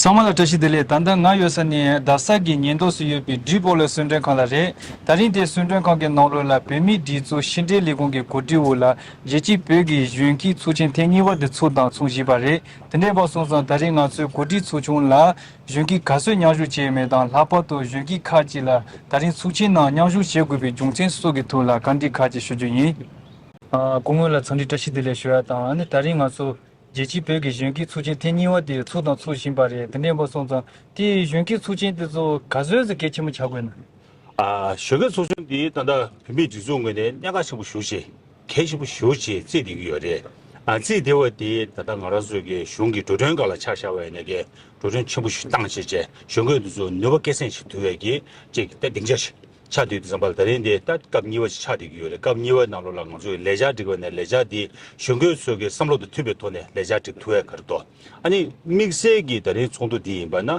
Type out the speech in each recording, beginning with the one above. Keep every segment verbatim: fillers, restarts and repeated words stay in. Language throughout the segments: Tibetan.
ཚང་མ་ལ་བཀྲ་ཤིས་བདེ་ལེགས། ད་ལྟ་ང་ཡོད་ས་ནི་རྡ་ས་གི་ཉེན་རྟོག་སུ་ཡོད་པའི་ཌི་པོ་ལོ་གསོལ་མགྲོན་ཁང་ལ་རེད། ད་རིང་དེ་གསོལ་མགྲོན་ཁང་གི་ནང་ལོགས་ལ་བོད་མིའི་སྒྲིག་འཛུགས་ཕྱི་འབྲེལ་ལས་ཁུངས་ཀྱི་གོ་སྒྲིག་འོག་ལ་རྒྱལ་སྤྱིའི་བོད་ཀྱི་གཞོན་སྐྱེས་ཚོགས་ཆེན་ཐེངས་གཉིས་པ་དེ་ཚོགས་དང་ཚོགས་བཞིན་པ་རེད། དེ་འདྲ་ཡིན་པ་སོང་ཙང་ད་རིང་ང་ཚོའི་གོ་སྒྲིག་ཚོགས་ཆུང་ལ་གཞོན་སྐྱེས་ག་ཚོད་མཉམ་ཞུགས་བྱས་ཡོད་མེད་དང་། ལྷག་པར་དུ་གཞོན་སྐྱེས་ཁག་ཅིག་ལ་ད་རིང་ཚོགས་ཆེན་ནང་མཉམ་ཞུགས་བྱེད་དགོས་པའི་རྒྱུ་མཚན་སོགས་ཀྱི་ཐོག་ལ་བཀའ་འདྲི་ཁག་ཅིག་ཞུ་རྒྱུ་ཡིན། ཨ། སྐུ་ངོ་ལ་འཚམས་འདྲི་བཀྲ་ཤིས་བདེ་ལེགས་ཞུ་ཡ་དང་། ཨ་ནི་ད་རིང་ང་ཚོ་རྒྱལ་སྤྱིའི་བོད་ཀྱི་གཞོན་སྐྱེས་ཚོགས་ཆེན་ཐེངས་གཉིས་པ་དེ་ཚོགས་དང་ཚོགས་བཞིན་པ་རེད། དེ་འདྲ་ཡིན་པ་སོང་ཙང་དེ་གཞོན་སྐྱེས་ཚོགས་ཆེན་དེ་ཚོ་ག་ཚོད་ཙམ་གལ་ཆེན་པོ་ཆགས་དགོས་ན། ཨ། གཞོན་སྐྱེས་ཚོགས་ཆེན་འདི་ད་ལྟ་བོད་མིའི་སྒྲིག་འཛུགས་ངོས་ནས་གནད་འགག་ཆེན་པོ་ཞེ་པོ་ཅིག་གལ་ཆེན་པོ་ཞེ་པོ་ཅིག་བརྩིས་བསྡད་ཀྱི་ཡོད་རེད། ཨ། བརྩིས་བསྡད་པ་དེ་ད་ལྟ་ང་རང་ཚོ་གི་གཞུང་གི་འགྲོ་གྲོན་སྒང་ལ་ཆ་བཞག་པ་ཡིན་ན་གི་འགྲོ་གྲོན་ཆེན་པོ་ཞིག་བཏང་བྱས་བྱས་གཞོན་སྐྱེས་འདི་ཚོ་ནུས་པ་སྐྱེད་སྲིང་བྱེད་ཐུབ་པའི་གི་ཅིག་ད་སྡིངས་ཆ་ཞིག་ཆགས་བསྡད་དུས་ཙམ་པ་ལ། ད་རིང་དེ་ད་སྐབས་གཉིས་པ་ཞིག་ཆགས་བསྡད་ཀྱི་ཡོད་རེད། སྐབས་གཉིས་པའི་ནང་ལོགས་ལ་ང་ཚོས་ལས་འཆར་སྒྲིག་པ་ནས་ལས་འཆར་དེ་གཞོན་སྐྱེས་ཚོ་གི་བསམ་བློ་དང་མཐུན་པའི་ཐོག་ནས་ལས་འཆར་སྒྲིག་ཐུབ་ཡ་ག་རེ་འདུག་ཨ་ནི་དམིགས་བསལ་གྱི་ད་རིང་ཚོགས་འདུ་འདི་ཡིན་པ་ན།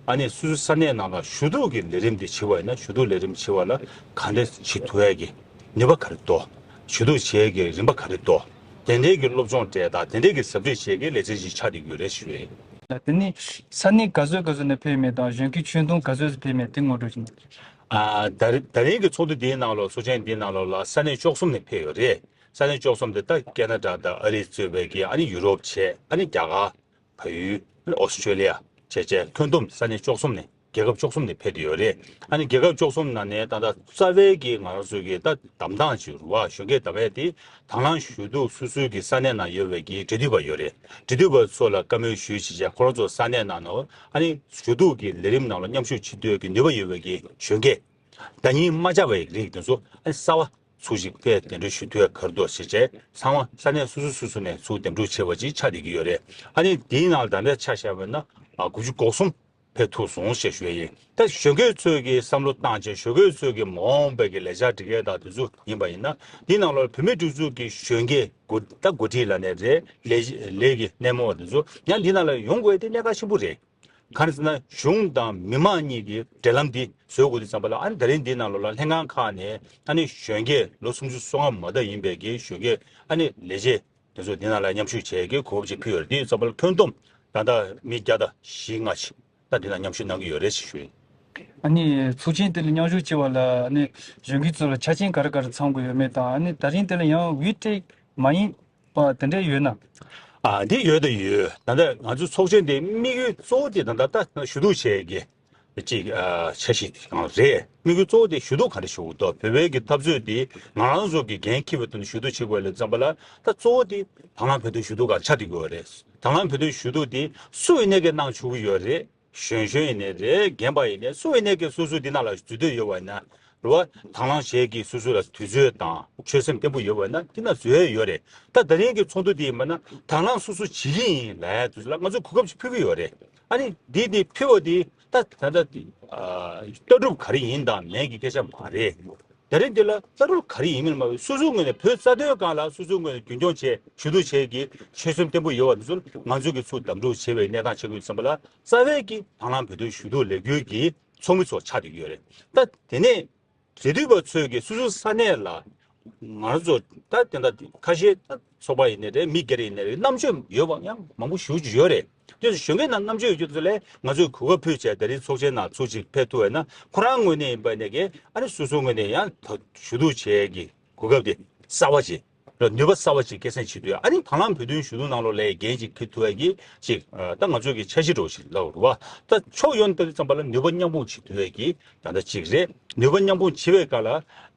ཨ་ནི་སོ་སོའི་ས་གནས་ནང་ལ་ཞུ་གཏུག་གི་ལས་རིམ་དེ་བྱེད་པ་ཡིན་ན། ཞུ་གཏུག་ལས་རིམ་བྱེད་པ་ལ་ག་འདྲ་བྱེད་ཐུབ་ཡ་གི་ནུས་པ་ག་རེ་འདུག་ཞུ་གཏུག་བྱེད་ཡ་གི་རིམ་པ་ག་རེ་འདུག་དེ་འདྲའི་གི་སློབ་སྦྱོང་སྤྲད་དང་། དེ་འདྲའི་གི་ཟབ་ཁྲིད་བྱེད་ཀྱི་ལས་ཚན་ཞིག་ཆགས་བསྡད་ཀྱི་ཡོད་རེད་ཞུ་ཡ་ཡིན། དེ་ནི་ས་གནས་ག་ཚོད་ག་ཚོད་ནས་ཕེབས་མེད་དང་། གཞོན་སྐྱེས་ཁྱོན་བསྡོམས་ག་ཚོད་ཙམ་ཕེབས་མེད་དེ་ངོ་སྤྲོད་ཞུ་ན། ཨ། ད་རེ་ད་རིང་གི་ཚོགས་འདུ་འདིའི་ནང་ལོགས། ཚོགས་ཆེན་འདིའི་ནང་ལོགས་ལ་ས་གནས་བཅུ་གསུམ་ནས་ཕེབས་ཡོད་རེད། ས་གནས་བཅུ་གསུམ་དེ་ད་ཁེ་ན་ཌ་དང་ཨ་རི་གཙོས་པའི་གི། ཨ་ནི་ཡུ་རོབ་བྱས། ཨ་ནི་རྒྱ་གར། བལ་ཡུལ། ཨ་ནི་ཨོ་སི་ཀྲེ་ལི་ཡ་བྱས་བྱས་ཁྱོན་བསྡོམས་ས་གནས་བཅུ་གསུམ་ནས། རྒྱལ་ཁབ་བཅུ་གསུམ་ནས་ཕེབས་ཏེ་ཡོད་རེད། ཨ་ནི་རྒྱལ་ཁབ་བཅུ་གསུམ་ནང་ནས་ད་ལྟ་རྩ་བའི་གི་ང་རང་ཚོའི་གི་ད་བདམས་སྟངས་ཅིག་ཡོད་རེད་པ། གཞོན་སྐྱེས་བདམས་ཡས་དེ་དང་བླངས་ཞུ་གཏུག་སོ་སོའི་གི་ས་གནས་ནང་ཡོད་པའི་གི་འབྲེལ་མཐུད་པ་ཡོད་རེད། འབྲེལ་མཐུད་པ་ཚོ་ལ་བཀའ་མོལ་ཞུས་བྱས་བྱས་ཁོ་རང་ཚོ་ས་གནས་ནང་ནང་ཨ་ནི་ཞུ་གཏུག་གི་ལས་རིམ་ནང་ལ་མཉམ་ཞུགས་བྱེད་འདོད་ཀྱི་ནུས་པ་ཡོད་པའི་གི་གཞོན་སྐྱེས། བརྡ་རྙིང་མ་འཇགས་པའི་རིགས་དེ་ཚོ་ཨ་ནི་གསར་པ་ཚུར་ཞིག་ཕར་གདན་འདྲེན་ཞུ་འདོད་ག་རེ་འདུག་ཟེར་བྱས། ཚང་མ་ས་གནས་སོ་སོ་སོ་སོ་ནས་ཚུར་འདེམས་སྒྲུག་བྱས་པ་ཅིག་ཆགས་བསྡད་ཀྱི་ཡོད་རེད། ཨ་ནི་དེའི་ནང་ལ་ད་ལྟ་ཆ་བཞག་པ་ཡིན་ན། ཨ། དགུ་བཅུ་གོ་གསུམ་ཕེབས་ཐུབ་སོང་ཞེས་ཞུ་ཡ་ཡིན། ད་གཞོན་སྐྱེས་ཚོས་ཀྱི་བསམ་བློ་བཏང་བྱས། གཞོན་སྐྱེས་ཚོས་ཀྱི་མ་འོངས་པའི་གི་ལས་འཆར་སྒྲིག་ཡས་དང་དེ་ཚོ་ཡིན་པ་ཡིན་ན། འདི་ནང་ལོགས་བོད་མིའི་སྒྲིག་འཛུགས་ཀྱི་གཞོན་སྐྱེས་འགོ་ད་འགོ་ཁྲིད་ལབ་ནའི་རེད། ལས་ལས་ཀྱི་སྣེ་མོ་བ་དེ་ཚོ་ཡང་འདི་ནང་ལ་ཡོང་དགོས་དེ་གནད་འགག་ཆེན་པོ་རེད། གང་ཡིན་ཟེར་ན། གཞུང་དང་མི་མང་གཉིས་ཀྱི་འབྲེལ་ལམ་འདི་བཟོ་དགོས་དུས་ཙམ་པ་ལ། ཨ་ནི་ད་རིང་འདི་ནང་ལོགས་ལ་ལྷན་ཁང་ཁག་ནས་ཨ་ནི་གཞོན་སྐྱེས་ལོ་སུམ་ཅུ་སོ་ལྔ་མ་མཐའ་ཡིན་པའི་གི་གཞོན་སྐྱེས་ཨ་ནི་ལས་བྱེད་དེ་ཚོ་འདི་ནང་ལ་མཉམ་ཞུགས་བྱེད་ཀྱི་གོ་སྐབས་ཅིག་ཕུལ་ཡོད་རེད། དེ་ཙམ་པ་ལ་ཁྱོན་བསྡོམས་ད་ལྟ་མི་བརྒྱ་དང་བཞི་ལྔ་ཞིག་ད་འདི་ནང་མཉམ་ཞུགས་གནང་གི་ཡོད་རེད་ཞེས་ཞུ་ཡིན། ཨ་ནི་ཚོགས་ཆེན་དེ་ལ་མཉམ་ཞུགས་བྱེད་པ་ལ་ཨ་ནི་གཞོན་སྐྱེས་ཚོ་ལ་ཆ་རྐྱེན་ག་རེ་ག་རེ་ཚང་དགོས་ཡོད་མེད་དང་། ཨ་ནི་ད་རིང་དེ་ལ་ཡང་དབུས་སྐྲུན་མ་ཡིན་པ་དེ་འདྲ་ཡོད་ན། ཨ། འདི་ཡོད་དང་ཡོད། ད་ལྟ་ང་ཚོའི་ཚོགས་ཆེན་དེ་དམིགས་ཡུལ་གཙོ་བོ་དེ་ད་ལྟ་ད་ཞུ་གཏུག་བྱེད་ཀྱི་ཅིག་ཨ། འཆར་གཞི་རང་རེད། དམིགས་ཡུལ་གཙོ་བོ་དེ་ཞུ་གཏུག་ག་འདྲ་ཞུ་དགོས་འདུག་བོད་པའི་གི་འཐབ་རྩོད་དེ་ང་རང་ཚོ་གི་འགན་འཁྱེར་བའི་ཐོག་ནས་ཞུ་གཏུག་བྱེད་དགོས་ལབ་ཙམ་པ་ལ། ད་གཙོ་བོ་དེ་དང་བླངས་བོད་དོན་ཞུ་གཏུག་སྒང་ཆགས་བསྡད་ཀྱི་ཡོད་རེད། དང་བླངས་བོད་དོན་ཞུ་གཏུག་དེ་སུ་ཡིན་ནའི་གི་གནང་ཆོག་གི་ཡོད་རེད། གཞོན་གཞོན་ཡིན་ནའི་རེད། རྒན་པ་ཡིན་ནའི་སུ་ཡིན་ནའི་གི་སོ་སོའི་འདི་ནང་ལ་འཛུལ་འདོད་ཡོད་པ་ཡིན་ན། རེད་པ། དང་བླངས་བྱེད་ཀྱི་སོ་སོ་ལ་དུས་ཚོད་དང་ཆོད་སེམས་བརྟན་པོ་ཡོད་པ་ཡིན་ན་འདི་ནང་འཛུལ་ཡས་ཡོད་རེད། ད་ད་རིང་གི་ཚོགས་འདུ་འདི་ཡིན་པ་ན་དང་བླངས་སོ་སོ་བྱེད་ཀྱི་ཡིན་ལབ་ཡ་དུས་ཚོད་ལ་ང་ཚོས་གོ་སྐབས་ཅིག་ཕུལ་གྱི་ཡོད་རེད། ཨ་ནི་འདི་འདི་ཕུལ་བ་འདི་ད་ད་ལྟ་འདི་ཨ། ལྟ་གྲུབ་ག་རེ་ཡིན་དང་མིན་གྱི་སྐད་ཆ་མ་རེད། ད་རེས་འདི་ལ་ལྟ་གྲུབ་ག་རེ་ཡིན་མིན་མ་རེད། སོ་སོའི་ངོས་ནས་བོད་རྩ་དོན་སྒང་ལ་སོ་སོའི་ངོས་ནས་རྒྱུན་འཁྱོངས་བྱས་ཞུ་གཏུག་བྱེད་ཀྱི་ཆོད་སེམས་བརྟན་པོ་ཡོད་པ་འདི་ཚོ་ང་ཚོས་ཀྱི་ཚུར་འདེམས་སྒྲུག་བྱེད་པའི་གནས་སྟངས་ཆགས་ཀྱི་ཡོད་ཙམ་པ་ལ། རྩ་བའི་གི་དང་བླངས་བོད་དོན་ཞུ་གཏུག་ལས་འགུལ་གྱི་ཚོགས་མི་ཚོ་ཆགས་བསྡད་ཀྱི་ཡོད་རེད། ད་དེ་ནས་འབྲེལ་མཐུད་པ་ཚོས་ཀྱི་སོ་སོའི་ས་གནས་ལ་ང་རང་ཚོ་ད་དེ་འདྲ་ཁ་ཤས་ད་ཚོགས་པ་ཡིན་ནའི་རེད། མི་སྒེར་ཡིན་ནའི་རེད། རྣམ་དཔྱོད་ཡོད་པ་ཡང་མང་པོ་ཞེ་པོ་ཅིག་ཡོད་རེད། དེ་ཚོ་གཞོན་སྐྱེས་ནང་རྣམ་དཔྱོད་ཡོད་རྒྱུ་ཚོ་ལ་ང་ཚོས་གོ་སྐབས་ཕུལ་བྱས་ད་རེས་ཚོགས་ཆེན་ནང་ཚུར་ཅིག་ཕེབས་ཐུབ་པ་ཡིན་ན། ཁོ་རང་ངོས་ནས་ཡིན་པ་ནས་ཀྱི་ཨ་ནི་སོ་སོ་ངོས་ནས་ཡང་ད་ཞུ་གཏུག་བྱེད་ཀྱི་གོ་སྐབས་དེ་གསར་པ་ཅིག་ལ་ནུས་པ་གསར་པ་ཅིག་སྐྱེད་སྲིང་བྱེད་ཐུབ་ཡ། ཨ་ནི་དང་བླངས་བོད་དོན་ཞུ་གཏུག་ནང་ལོགས་ལ་འགན་ཅིག་འཁྱེར་ཐུབ་ཡ་གི་ཅིག་ཨ། ད་ང་ཚོས་ཀྱི་འཆར་གཞི་འདྲ་བོ་ཞིག་ལབ་དགོས་རེད་པ། ད་ཕྱོགས་ཡོངས་ནས་བལྟ་དུས་ཙམ་པ་ལ་ནུས་པ་མཉམ་སྤུངས་བྱེད་ཐུབ་ཡ་གི་ད་ལྟ་ཅིག་རེད། ནུས་པ་མཉམ་སྤུངས་བྱེད་པའི་སྐབས་ལ་ཨ།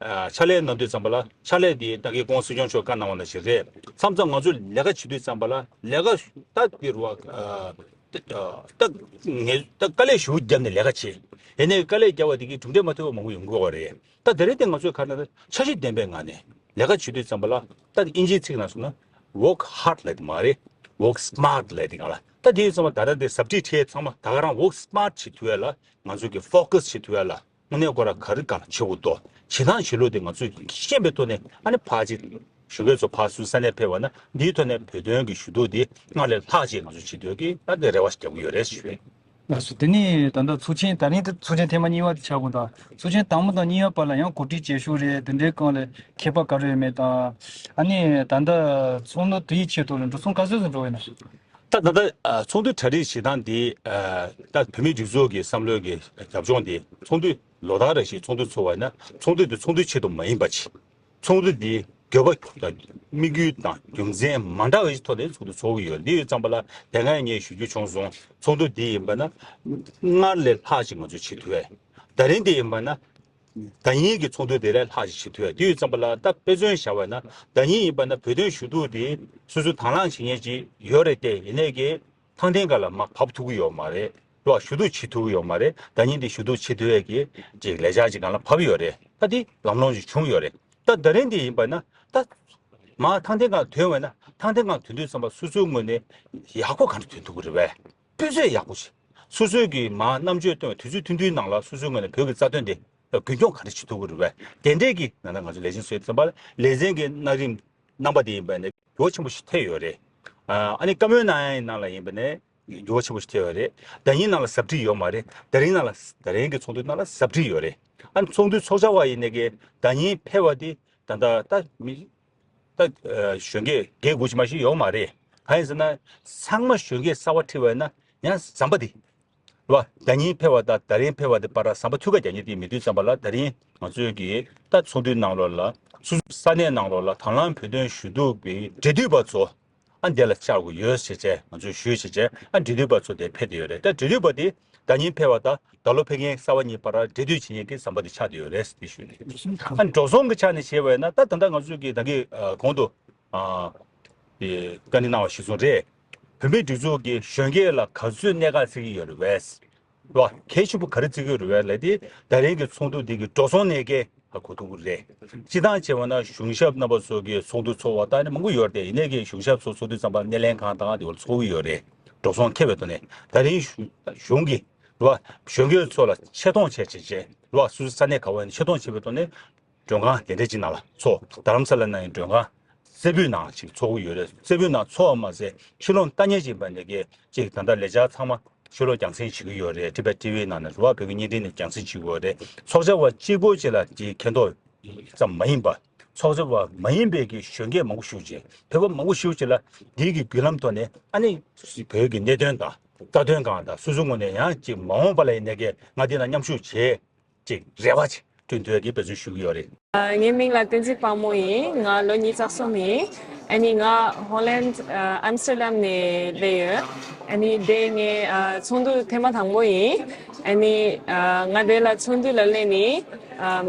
ཕྱག་ལས་གནང་དུས་ཙམ་པ་ལ་ཕྱག་ལས་དེ་ད་གིན་སྐུ་ངོ་སྲིད་སྐྱོང་མཆོག་བཀའ་གནང་བ་ནང་བཞིན་རེད། མཚམས་མཚམས་ང་ཚོས་ལས་ཀ་བྱེད་དུས་ཙམ་པ་ལ་ལས་ཀ་ད་དེ་རུ་བ་ཨ། ད་ངས་ད་དཀའ་ལས་ཞེ་པོ་བརྒྱབ་ནས་ལས་ཀ་བྱེད། ཡིན་ནའི་དཀའ་ལས་བརྒྱབ་པ་དེ་གིས་གྲུབ་འབྲས་མ་ཐོན་པ་མང་པོ་ཡོང་གི་ཡོད་རེད། ད་དེ་རིང་དེ་ང་ཚོས་ག་རེ་ལབ་ན། འཆར་གཞི་ལྡན་པའི་ངང་ནས་ལས་ཀ་བྱེད་དུས་ཙམ་པ་ལ། ད་དེ་དབྱིན་ཇིའི་ཚིག་ནང་སོང་ན་work hard ལབ་དེ་མ་རེད། Work smart ལབ་དེ་གང་ལ། ད་དེ་ཡིན་ཙམ་པ་ད་ལྟ་དེ་ཟབ་ཁྲིད་ཁྲལ་ཚང་མ་ད་ག་རང་work smart བྱེད་ཐུབ་ཡ་ལ་ང་ཚོས་ཀྱི་focus བྱེད་ཐུབ་ཡ་ལ་དངོས་གནས་ཁོ་རང་ག་རེ་གང་ལ་བྱེད་དགོས་འདུག་བྱེད་སྟངས་བྱེད་ལུགས་དེ་ང་ཚོས་ཤེས་པའི་ཐོག་ནས། ཨ་ནི་ཕར་ཅིག་གཞོན་སྐྱེས་ཚོ་ཕར་ཚུར་ས་གནས་ཕེབས་པ་ན་འདིའི་ཐོག་ནས་བོད་དོན་གྱི་ཞུ་གཏུག་འདི་སྔར་ལས་ལྷག་ཅིག་ང་ཚོས་བྱེད་འདོད་ཀྱི་ད་དེ་རེ་བ་ཞིག་རྒྱག་གི་ཡོད་རེད་ཞུ་བས། ལགས་སོ། དེ་ནས་ད་ལྟ་ཚོགས་ཆེན་ད་རིང་དེ་ཚོགས་ཆེན་ཐེངས་མ་གཉིས་པ་དེ་ཆགས་དགོས་དང་། ཚོགས་ཆེན་དང་པོ་དང་གཉིས་པ་བར་ལ་ཡང་གོ་སྒྲིག་བྱེད་ཤུགས་རེད། དེ་འདྲའི་སྒང་ལ་ཁྱད་པར་ག་རེ་ཡོད་མེད་དང་། ཨ་ནི་ད་ལྟ་ཚོགས་འདུ་དེའི་ཆེད་དུ་ལ་འགྲོ་སོང་ག་ཚོད་ཙམ་འགྲོ་ཡོད་ན། ད་ ད་ད་ལྟ་ཨ་ཚོགས་འདུ་གྲ་སྒྲིག་བྱེད་སྟངས་འདི་ཨ་ད་བོད་མིའི་སྒྲིག་འཛུགས་ཀྱི་བསམ་བློའི་གི་རྒྱབ་ལྗོངས་འདི་ཚོགས་འདུ་ལོ་ལྟར་རེ་བཞིན་ཚོགས་འདུ་ཚོགས་པ་ཡིན་ན་ཚོགས་འདུ་འདི་ཚོགས་འདུའི་ཆེད་དུ་མ་ཡིན་པ་ཅིག་ཚོགས་འདུ་འདི་དགོས་པ་དང་དམིགས་ཡུལ་དང་རྒྱུ་མཚན་མ་འདྲ་བའི་ཐོག་ནས་ཚོགས་འདུ་ཚོགས་ཀྱི་ཡོད། འདི་ཡོད་ཙམ་པ་ལ་དེ་སྔ་ངས་ཞུ་རྒྱུ་བྱུང་སོང་། ཚོགས་འདུ་འདི་ཡིན་པ་ན་སྔར་ལས་ལྷག་ཅིག་ང་ཚོས་བྱེད་ཐུབ་པས། ད་རིང་འདི་ཡིན་པ་ན་ཟླ་ཉིན་གྱི་ཚོགས་འདུ་དེ་ལས་ལྷག་ཅིག་བྱེད་ཐུབ་པས། འདི་ཡོད་ཙམ་པ་ལ་ད་དཔེ་མཚོན་བཞག་པ་ན་ཟླ་ཉིན་ཡིན་པ་ན་བོད་དོན་ཞུ་གཏུག་དེ་སོ་སོ་དང་བླངས་བྱེད་མཁན་ཅིག་ཡོད་རེད་དེ། ཡིན་ནའི་གི་ཐང་ཐེངས་ག་ལ་མར་བབས་ཐུབ་ཀྱི་ཡོད་མ་རེད། རོགས་ཞུ་གཏུག་བྱེད་ཐུབ་ཀྱི་ཡོད་མ་རེད། ཟླ་ཉིན་འདི་ཞུ་གཏུག་བྱེད་ཐུབ་ཡས་ཀྱི་ཅིག་ལས་འཆར་ཅིག་སྒང་ལ་བབས་ཡོད་རེད། ད་འདི་ལམ་ལྷོང་ཅིག་བྱུང་ཡོད་རེད། ད་ད་རིང་འདི་ཡིན་པ་ན་ད་མར་ཐང་ཐེངས་ག་ཐོན་བས་ན་ཐང་ཐེངས་ག་ཐོན་དུས་ཙམ་པ་སོ་སོའི་ངོས་ནས་ཡག་པོ་ག་འདྲ་ཐོན་ཐུབ་ཀྱི་རེད་པས། སྤུས་ཚད་ཡག་པོ་ཞིག་སོ་སོའི་གི་མར་རྣམ་དཔྱོད་བཏོན་དུས་ཚོད་ཐུང་ཐུང་ནང་ལ་སོ་སོའི་ངོས་ནས་བོད་ཀྱི་རྩ་དོན་དེ་རྒྱུན་འཁྱོངས་ག་འདྲ་བྱེད་ཐུབ་ཀྱི་རེད་པས། དེ་འདྲས་ཀྱི་ནང་ལ་ང་ཚོ་ལས་བྱེད་ཚོའི་ཙམ་པ་ལས་འཛིན་གྱི་གནང་རིམ་རྣམ་པ་དེ་ཡིན་པ་ནས་འགྱུར་བ་ཆེན་པོ་ཞིག་ཐེབས་ཡོད་རེད། ཨ་ནི་བཀའ་མོལ་གནང་ཡའི་ནང་ལ་ཡིན་པ་ནས་འགྱུར་བ་ཆེན་པོ་ཞིག་ཐེབས་ཡོད་རེད། ཟླ་ཉིན་ནང་ལ་ཟབ་ཁྲིད་ཡོད་མ་རེད། ད་རིང་ནང་ལ་ད་རིང་གི་ཚོགས་འདུ་ནང་ལ་ཟབ་ཁྲིད་ཡོད་རེད། ཨ་ནི་ཚོགས་འདུ་ཚོགས་བཅར་བ་ཡིན་ནས་ཀྱི་ཟླ་ཉིན་ཕེབས་པ་དེ་ད་ལྟ་ད་མི་ད་གཞོན་སྐྱེས་བརྒྱད་དགུ་ཅིག་མ་ཞིག་ཡོད་མ་རེད། གང་ཡིན་ཟེར་ན་ཚང་མ་གཞོན་སྐྱེས་གསར་པ་ཁྲིད་པ་ཡིན་ན་ཡང་ཟམ་པ་དེ་རེད་པ། ཟླ་ཉིན་ཕེབས་པ་དང་ད་རིང་ཕེབས་པ་དེ་བར་ཟམ་པ་ཐུག་ག་རྒྱག་མཁན་དེ་མེད་དུས་ཙམ་པ་ལ་ད་རིང་ང་ཚོའི་གི་ད་ཚོགས་འདུའི་ནང་ལོགས་ལ་སོ་སོའི་ས་གནས་ནང་ལོགས་ལ་དང་བླངས་བོད་དོན་ཞུ་གཏུག་གི་འབྲེལ་མཐུད་པ་ཚོ་ཨ་འདི་ལ་བཅར་དགོས་ཡོད་ཟེར་བྱས་ང་ཚོས་ཞུས་བྱས་བྱས་ཨ་འབྲེལ་མཐུད་པ་ཚོ་དེ་ཕེབས་བསྡད་ཡོད་རེད། ད་འབྲེལ་མཐུད་པ་དེ་ཟླ་ཉིན་ཕེབས་པ་དང་ཟླ་ལོ་ཕེབས་མཁན་གསར་པ་གཉིས་བར་འབྲེལ་མཐུད་བྱེད་མཁན་གྱི་ཟམ་པ་དེ་ཆགས་བསྡད་ཡོད་རེད་ཟེར་དེ་ཞུས་ནས། ཨ་འགྲོ་སོང་གི་ཆ་ནས་བྱས་པ་ཡིན་ན་ད་ད་ལྟ་ང་ཚོས་ཀྱི་ད་གིན་གོང་དུ་ཨ་དེ་བཀའ་འདྲི་གནང་བ་གཞིར་བཟུང་རེད། བོད་མིའི་སྒྲིག་འཛུགས་ཀྱི་གཞོན་སྐྱེས་ལ་ག་ཚོད་གནད་འགག་བརྩི་གི་ཡོད་རེད་པས། རེད་པ། གལ་ཆེན་པོ་ག་རེ་བརྩི་གི་རེད་པས་ལབ་དེ་ད་རིང་གི་ཚོགས་འདུ་འདི་གི་འགྲོ་སོང་གནད་འགག་ཧ་གོ་ཐུབ་ཀྱི་རེད། སྤྱིར་བཏང་བྱས་པ་ན་གཞུང་ཞབས་རྣམ་པ་ཚོ་གི་ཚོགས་འདུ་ཚོགས་པ་ད་ནི་མང་པོ་ཡོད་རེད་དེ། ཡིན་ནའི་གི་གཞུང་ཞབས་ཚོ་ཚོགས་དུས་ཙམ་པ་སྣེ་ལེན་ཁང་དང་དེ་བ་ཚོགས་ཀྱི་ཡོད་རེད། འགྲོ་སོང་ཁེལ་བའི་ཐོག་ནས་ད་རིང་གཞུང་གཞུང་གི་རེད་པ། གཞོན་སྐྱེས་ཚོ་ལ་ཆེ་མཐོང་བྱས་བྱས་བྱས་རེད་པ། སོ་སོའི་ས་གནས་ག་བ་ཡིན་ཆེ་མཐོང་བྱས་པའི་ཐོག་ནས་མགྲོན་ཁང་དེ་འདྲ་ཅིག་ནང་ལ་ཚོགས། རྡ་རམ་ས་ལ་ནང་ཡང་མགྲོན་ཁང་རྩེ་ཕུད་ནང་ཅིག་ཚོགས་ཀྱི་ཡོད་རེད། རྩེ་ཕུད་ནང་ཚོགས་པ་མ་ཟད་ཕྱི་ལོགས་ལྟ་ཉན་ཅིག་ཡིན་པ་ནས་ཀྱི་ཅིག་ད་ལྟ་ལས་འཆར་ཚང་མ་ཕྱི་ལོགས་རྒྱང་སྲིང་བྱེད་ཀྱི་ཡོད་རེད། ཊི་བེཊ་ཊི་ཝི་ནང་ནས་རེད་པ། བོད་ཀྱི་བརྙན་འཕྲིན་ནས་རྒྱང་སྲིང་བྱེད་ཀྱི་ཡོད་རེད། ཚོགས་བཅར་བ་གཅིག་པོ་ཅིག་ལ་དེའི་མཁྱེན་རྟོགས་ཙམ་མ་ཡིན་པ། ཚོགས་བཅར་བ་མ་ཡིན་པའི་གི་གཞོན་སྐྱེས་མང་པོ་ཞིག་ཅིག་བོད་པ་མང་པོ་ཞིག་ཅིག་ལ་འདིའི་གི་བརྒྱུད་ལམ་ཐོག་ནས་ཨ་ནི་བོད་ཀྱི་གནད་དོན་དང་རྩ་དོན་སྒང་དང་སོ་སོའི་ངོས་ནས་ཡང་ཅིག་མ་འོངས་པ་ལ་ཡིན་ནའི་གི་ང་འདི་ན་མཉམ་ཞུགས་བྱེད་ཅིག་རེ་བ་ཅིག་བསྐྲུན་ཐུབ་ཡག་གི་འབད་བརྩོན་ཞུ་གི་ཡོད་རེད། ཨ། ངའི་མིང་ལ་བསྟན་འཛིན་དཔལ་མོ་ཡིན། ང་ལོ་ཉི་ཤུ་རྩ་གསུམ་ཡིན། ཨ་ནི་ང་ཧོ་ལན་ཨ་ཨམ་སི་ཊར་ཌམ་ནས་སླེབས་ཡོད། ཨ་ནི་འདི་ངའི་ཨ་ཚོགས་འདུ་ཐེངས་མ་དང་པོ་ཡིན། ཨ་ནི་ཨ་ང་འདི་ལ་ཚོགས་འདུ་ལ་སླེབས་ནས་ཨམ་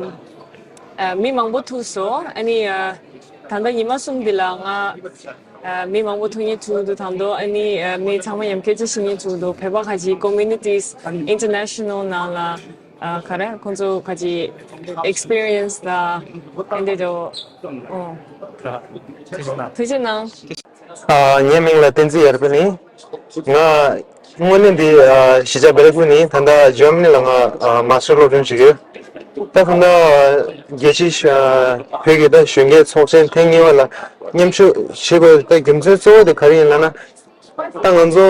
ཨ་མི་མང་པོ་ཐུག་སོང་། ཨ་ནི་ཨ་ད་ལྟ་ཉི་མ་གསུམ་འདི་ལ་ང་ཨ་མི་མང་པོ་ཐུག་མཁན་ཐུག་འདུག་དང་དུ་ཨ་ནི་ཨ་མི་ཚང་མ་ཡང་སྐད་ཆ་བཤད་མཁན་ཐུག་འདུག་བོད་པ་ཁ་ཅིག་Communities International ནང་ལ་ཨ་ག་རེ་ཁོང་ཚོ་ཁ་ཅིག་ཨེག་སི་པི་རི་ཡན་སི་དང་ཨེ་འདྲ་དོ། ཨོ། ཐུགས་རྗེ་གནང་། ཨ། ངའི་མིང་ལ་བསྟན་འཛིན་ཡར་འཕེལ་ཡིན། ང་དངོས་གནས་འདི་ཨ་གཞིས་ཆགས་སྦེ་རི་ཀུ་ནས་ད་ལྟ་ཇར་མ་ནི་ལ་ང་ཨ་མ་སི་ཊར་སློབ་སྦྱོང་བྱེད་ཀྱི་ཡོད། ད་ད་ལྟ་རྒྱལ་སྤྱིའི་ཨ་བོད་ཀྱི་ད་གཞོན་སྐྱེས་ཚོགས་ཆེན་ཐེངས་གཉིས་པ་ལ་མཉམ་ཞུགས་བྱེད་དགོས་ད་རྒྱུ་མཚན་གཙོ་བོ་དེ་ག་རེ་ཡིན་ལབ་ན། ད་ང་ཚོ་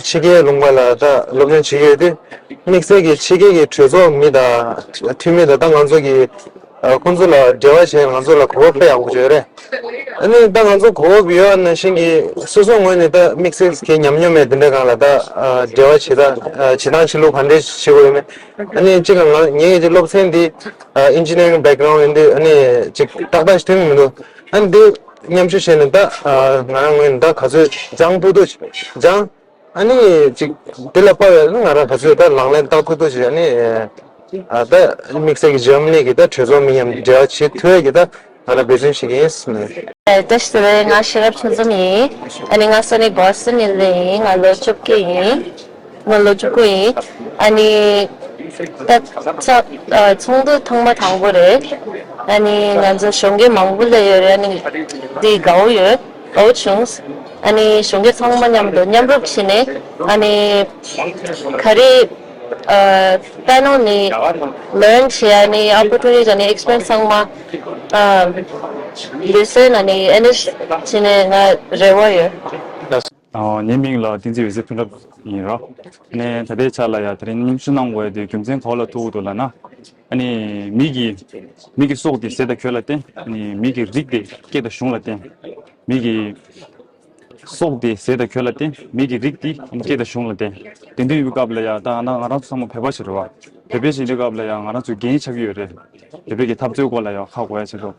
ཕྱི་རྒྱལ་ལུང་པ་ལ་ད་སློབ་སྦྱོང་བྱེད་ཀྱི་ཡོད་དུས་དམིགས་བསལ་གྱི་ཕྱི་རྒྱལ་གྱི་གྲོས་ཚོགས་མི་དང་འཐུས་མི་དང་ད་ང་ཚོ་གི་ཁོང་ཚོ་ལ་འབྲེལ་བ་བྱས་ང་ཚོ་ལ་གོ་སྐབས་དཔེ་ཡག་པོ་བྱུང་ཡོད་རེད། ཨ་ནི་ད་ང་ཚོ་གོ་སྐབས་ཡོད་ནང་བཞིན་གྱི་སོ་སོ་ངོས་ནས་ད་དམིགས་བསལ་གྱི་ཉམས་མྱོང་མེད་དེ་འདྲ་སྒང་ལ་ད་འབྲེལ་བ་བྱེད་ད་བྱེད་སྟངས་བྱེད་ལུགས་ག་འདྲས་བྱེད་དགོས་ཡོད་མེད། ཨ་ནི་གཅིག་ག་ང་ངའི་གི་སློབ་ཚན་འདི་ཨིན་ཇི་ནི་ཡ་རིང་བྷེག་གྷ་རའུན་ཌི་ཡིན་དུས་ཨ་ནི་གཅིག་ཏག་ཏག་ཞིག་ཐོན་གྱི་མི་འདུག་ཨ་ནི་འདི་མཉམ་ཞུགས་བྱས་ནས་ད་ང་རང་ངོས་ནས་ད་ག་ཚོད་སྦྱང་ཐུབ་ཐུབ་སྦྱང་། ཨ་ནི་ཅིག་དེ་ལ་དཔག་པའི་ང་རང་ག་ཚོད་ད་ལག་ལེན་བསྟར་ཐུབ་ཐུབ་ཅིག་ཨ་ནི་ཨ་ད་དམིགས་བསལ་གྱི་ཇར་མ་ནི་གི་ད་གྲོས་ཚོགས་མི་མཉམ་འབྲེལ་བ་བྱེད་ཐུབ་ཡས་ཀྱི་ད་ང་རང་འབད་བརྩོན་བྱེད་ཀྱི་ཡིན་ཟེར་ནས། བཀྲ་ཤིས་བདེ་ལེགས། ང་ཤེས་རབ་ཆོས་འཛོམས་ཡིན། ཨ་ནི་ང་ས་གནས་བྷོ་སི་ཊོན་ནས་ཡིན། ང་ལོ་བཅུ་དགུ་ཡིན། ང་ལོ་བཅུ་དགུ་ཡིན། ཨ་ནི་ད་ཚ་ཚོགས་འདུ་ཐེངས་མ་དང་པོ་རེད། ཨ་ནི་ང་ཚོ་གཞོན་སྐྱེས་མང་པོ་སླེབས་ཡོད་རེད། ཨ་ནི་འདི་དགའ་བོ་ཡོད། ཨོ་བྱུང་། ཨ་ནི་གཞོན་སྐྱེས་ཚང་མ་མཉམ་དུ་མཉམ་རུབ་བྱས་ནས་ཨ་ནི་ག་རེ་ཨ་པེ་ནལ་ནས་ལརན་བྱེད་ཨ་ནི་ཨོ་པོར་ཊུ་ནི་ཊི་ཨ་ནི་ཨེག་སི་པི་རི་ཡན་སི་ཚང་མ་ཨ་ལུས་སེམས་ཨ་ནི་ཨེ་ནེ་ཇི་བྱས་ནས་ང་རེ་བ་ཡོད། ཨ་ངའི་མིང་ལ་བསྟན་འཛིན་འོད་ཟེར་ཕུན་གྲབས་ཡིན་ར། ཨ་ནི་ད་ལྟའི་ཆ་ལ་ཡ་དེ་རིང་མཉམ་ཞུགས་གནང་དགོས་ཡ་དེ་རྒྱུ་མཚན་ག་བ་ལ་ཐུག་འདུག་ལབ་ན། ཨ་ནི་མི་གི་མི་གི་སྲོག་དེ་ཟས་དང་གོས་ལ་བརྟེན། ཨ་ནི་མི་གི་རིགས་དེ་སྐད་དང་གཞུང་ལ་བརྟེན། མི་གི་ སྲོག་དེ་ཟས་དང་གོས་ལ་བརྟེན། མི་གི་རིགས་དེ་སྐད་དང་གཞུང་ལ་བརྟེན། དེ་འདྲ་ཡོད་པའི་སྐབས་ལ་ཡང་ད་ང་ང་རང་ཚོ་ཚང་མ་བོད་པ་ཞིག་རེད་བ། བོད་པ་ཞིག་ཡིན་དུས་སྐབས་ལ་ཡང་ང་རང་ཚོ་འགན་ཆགས་ཀྱི་ཡོད་རེད། བོད་པའི་གི་འཐབ་རྩོད་སྐོར་ལ་ཡང་ཧ་གོ་ཡ་ཆེད་དུ།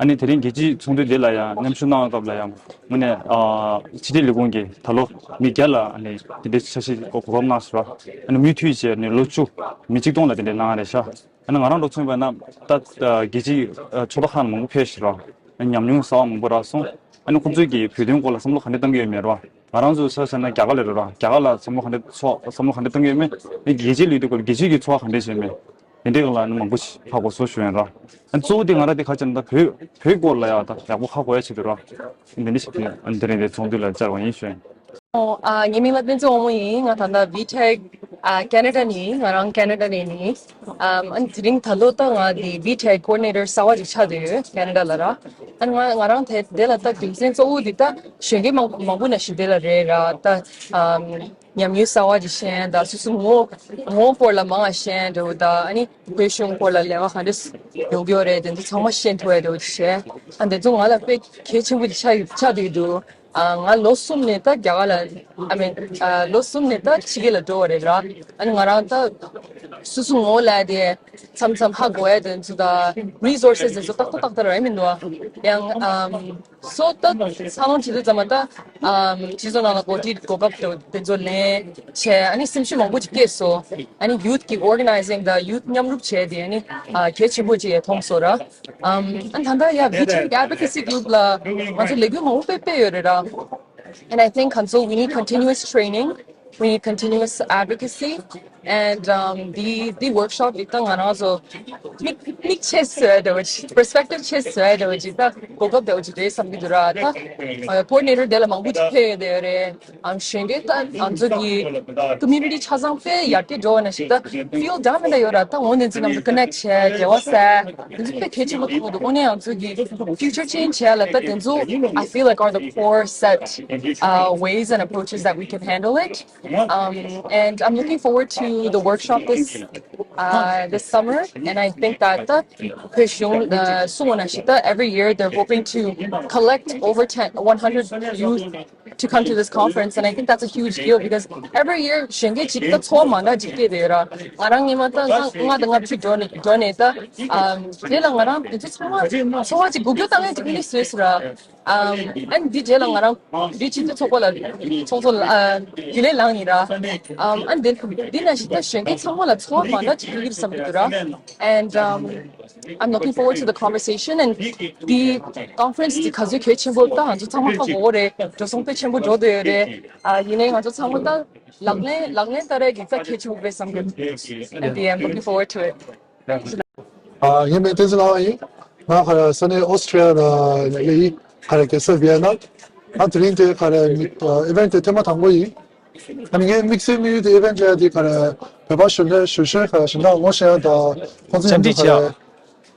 ཨ་ནི་དེ་རིང་རྒྱལ་སྤྱིའི་ཚོགས་འདུ་འདི་ལ་ཡང་མཉམ་ཞུགས་གནང་བའི་སྐབས་ལ་ཡང་དངོས་གནས་ཕྱི་དྲིལ་ལས་ཁུངས་ཀྱིས་ད་ལོ་མི་བརྒྱ་ལ་ཨ་ནི་དེ་འདྲའི་འཆར་གཞི་གོ་སྐབས་གནང་ཟེར་བ། ཨ་ནི་མུ་མཐུད་བྱས་ནས་ལོ་བཅུ་མི་གཅིག་སྟོང་ལ་དེ་འདྲའི་གནང་རེད་ཤག་ཨ་ནི་ང་རང་འགྲོ་མཚོན་པ་ན་ད་རྒྱལ་སྤྱིའི་ཕྱོགས་མཐའ་ཁག་ནས་མང་པོ་ཕེབས་ཤག་ར། ཉམས་མྱོང་གསར་བ་མང་པོ་རག་སོང་། ཨ་ནི་ཁོང་ཚོས་ཀྱིས་བོད་དོན་སྐོར་ལ་བསམ་བློ་ག་འདྲ་བཏང་གི་ཡོད་མེད་ར། ང་རང་ཚོ་ས་ཆ་ན་རྒྱ་གར་ལ་རེད་ར། རྒྱ་གར་ལ་བསམ་བློ་ག་འདྲ་ཚོགས་བསམ་བློ་ག་འདྲ་བཏང་གི་ཡོད་མེད། ཨ་ནི་རྒྱལ་སྤྱིའི་ལུས་དེ་སྐོར་རྒྱལ་སྤྱིའི་གི་ཚོགས་པ་ག་འདྲ་བྱས་མེད། དེ་འདྲའི་སྒང་ལ་ནི་མང་པོ་ཞིག་ཧ་གོ་སོང་ཞུ་ཡིན་ར། ཨ་གཙོ་བོ་དེ་ང་རང་དེ་ག་ཅེ་ན་ད་བོད་བོད་སྐོར་ལ་ཡ་ད་ཡག་པོ་ཧ་གོ་ཡ་ཆེད་དུ་ར། འདི་འདྲ་ཞིག་དེ་ཨ་འདི་རིང་དེ་ཚོགས་འདུ་ལ་བཅར་བ་ཡིན་ཞུ་ཡིན། ཨོ། ཨ། ངའི་མིང་ལ་བསྟན་འཛིན་དབང་མོ་ཡིན། ང་ད་ལྟ་བི་ཊེག་ཨ། ཁེ་ན་ཌ་ནས་ཡིན། ང་རང་ཁེ་ན་ཌ་ནས་ཡིན། ཨམ། ཨ་ནི་དེ་རིང་ད་ལོ་ད་ང་དེ་བི་ཊེག་ཀོ་ཌི་ནེ་ཊར་གསར་བ་ཅིག་ཆགས་བསྡད་ཡོད། ཁེ་ན་ཌ་ལ་ར། ཨ་ནི་ང་ང་རང་དེ་དེ་ལ་ད་རྒྱུ་མཚན་གཙོ་བོ་འདི་ད་གཞོན་སྐྱེས་མང་མང་པོ་ནང་བཞིན་དེ་ལ་རེད་ར། ད་ཨམ། ཉམས་མྱོང་གསར་བ་ཅིག་ཤེས་ད། སོ་སོ་ངོ་ངོ་སྐོར་ལ་མང་བ་ཤེས་འདྲ་བོ་ད། ཨ་ནི་བོད་གཞུང་སྐོར་ལ་ལས་ཀ་ག་འདྲས་ཡོང་གི་ཡོད་རེད། དེ་ཚོ་ཚང་མ་ཤེས་ཐུབ་ཡ་འདྲ་བོ་ཅིག་བྱས། ཨ། དེ་ཚོ་ང་ལ་དཔེ་གལ་ཆེན་པོ་ཅིག་ཆགས་ཆགས་བསྡད་འདུག་ཨ། ང་ལོ་གསུམ་ནས་ད་རྒྱ་གར་ལ། ཨ་མེན། ཨ། ལོ་གསུམ་ནས་ད་ཕྱི་རྒྱལ་ལ་འགྲོ་བ་རེད་ར། ཨ་ནི་ང་རང་ད་སོ་སོ་ངོ་ལ་དེ་མཚམས་མཚམས་ཧ་གོ་ཡ་དེ་ཚོ་ད་རི་སོར་སེ་སི་དེ་ཚོ་ཏག་ཏག་ཏག་ཏག་རག་མི་འདུག་ཡང་། ཨམ། སོ་ད་འཚར་ལོངས་བྱེད་དུས་ཙམ་པ་ད། ཨམ། སྤྱི་ཚོགས་ནང་ལ་འགོ་ཁྲིད་གོ་སྐབས་དེ་དེ་ཚོ་ལེན་བྱས། ཨ་ནི་སེམས་ཤུགས་མང་པོ་ཅིག་སྐྱེས་སོང་། ཨ་ནི་ཡུཐ་ཀྱི་ཨོར་ག་ནའི་ཟིང་དང་ཡུཐ་མཉམ་རུབ་བྱས་དེ་ཨ་ནི། ཨ། གལ་ཆེན་པོ་ཅིག་མཐོང་སོང་ར། ཨམ། ཨ་ནི་ད་ལྟ་ཡ་བི་ཊེག་ཨེཌ་ཝོ་ཀེ་སི་གྷ་རུབ་ལ་ང་ཚོ་ལས་འགུལ་མང་པོ་སྤེལ་སྤེལ་ཡོད་རེད་ར། And I think ཁོང་ཚོ་we need continuous training, we need continuous advocacy, and um, the the workshop འདི་ད་ང་རང་ཚོ་མིག་མིག་ཕྱེ་བཟོ་ཡ་འདྲ་བོ་ཅིག་པར་སི་པེག་ཊིབ་ཕྱེ་བཟོ་ཡ་འདྲ་བོ་ཅིག་ད་གོ་སྐབས་འདྲ་བོ་ཅིག་རེད་བསམ་གྱི་འདུག་ར། ད་ཀོ་ཌི་ནེ་ཊར་དེ་ལ་མང་པོ་ཅིག་ཕེབས་ཡོད་རེད། ཨམ། གཞོན་སྐྱེས་ད་ང་ཚོ་གི་ཀོ་མུ་ནི་ཊི་ཆ་ཚང་དཔེ་ཡར་རྒྱས་འགྲོ་བ་ནང་བཞིན་ད་ཕི་ལྡ་འདྲ་མི་འདྲ་ཡོད་ར། ད་འོ་དེ་ཚོ་རྣམས་ཀོ་ནེག་བྱས་འབྲེལ་བ་བྱས། དེ་ཚོ་དཔེ་གལ་ཆེན་པོ་མཐོང་གི་འདུག་དངོས་གནས་ང་ཚོ་གི་future change བྱས་ལ་ད་དེ་ཚོ་I feel like are the core set uh, ways and approaches that we can handle it. Um, and I'm looking forward to the workshop this uh, this summer, and I think that the Peshung uh, Sumonashita every year they're hoping to collect over ten, one hundred youth to come to this conference, and I think that's a huge deal because every year ཞོན་སྐྱེས་གཅིག་ད་ཚོགས་མང་དྲགས་ཅིག་སྐྱེས་བསྡད་ཡོད་ར། ང་རང་སྔོན་མ་ད་ལྔ་ལྔ་དང་ལྔ་བཅུ་འགྲོ་ནས་འགྲོ་ནས་ད། ཨམ། དེ་ལ་ང་རང་དེ་ཚོ་ཚང་མ་ཚོར་བ་ཅིག་འགུག་སྐྱོ་བཏང་ཡ་ཅིག་ཨ་ནི་བཟོས་སོང་ར། ཨམ། ཨ་ནི་འདི་རྗེས་ལ་ང་རང་འདི་ཕྱི་དྲིལ་ཚོགས་པ་ལ་ཚོགས་གཙོ་ལ་ཨ་རྒྱུན་ལས་ལངས་ཡིན་ར། ཨམ། ཨ་ནི་འདི་འདི་ནང་བཞིན་ད་གཞོན་སྐྱེས་ཚང་མ་ལ་ཚོར་བ་མང་དྲགས་ཅིག་འགུག་གི་རེད་བསམ་གྱི་འདུག་ར། And um, I'm looking forward to the conversation and the conference འདི་ག་ཚོད་གལ་ཆེན་པོ་ད་ང་ཚོ་ཚང་མ་ཧ་གོ་གི་རེད། འགྲོ་སོང་དཔེ་ཆེན་པོ་འགྲོ་བསྡད་ཡོད་རེད། ཨ། ཡིན་ནའི་ང་ཚོ་ཚང་མ་ད་ལག་ལེན་ལག་ལེན་བསྟར་ཡས་ཀྱི་ད་གལ་ཆེན་པོ་རེད་བསམ་གྱི། And yeah, I'm looking forward to it. ཨ། ངའི་མིང་བསྟན་འཛིན་ལགས་ཡིན། ང་ག་རེ་ས་གནས་ཨོ་སི་ཊི་ཡ་ལ་ཡིན། ག་རེ་རྒྱལ་ས་ཝི་ཡེ་ན། ང་དེ་རིང་དེ་ག་རེ་མི་ཨི་ཝེན་ཊི་དེ་ཐེངས་མ་དང་པོ་ཡིན། ཨ་ནི་ངའི་དམིགས་བསལ་དམིགས་ཡུལ་དེ་ཨི་ཝེན་ཊི་ལ་དེ་ག་རེ་བོད་པ་ཞོར་ལས་ཞོར་ཞོར་ག་རེ་གཞན་དག་ངོ་ཤེས་ཡ་དང་ཁོང་ཚོ་ཡང་དེ་ག་རེ་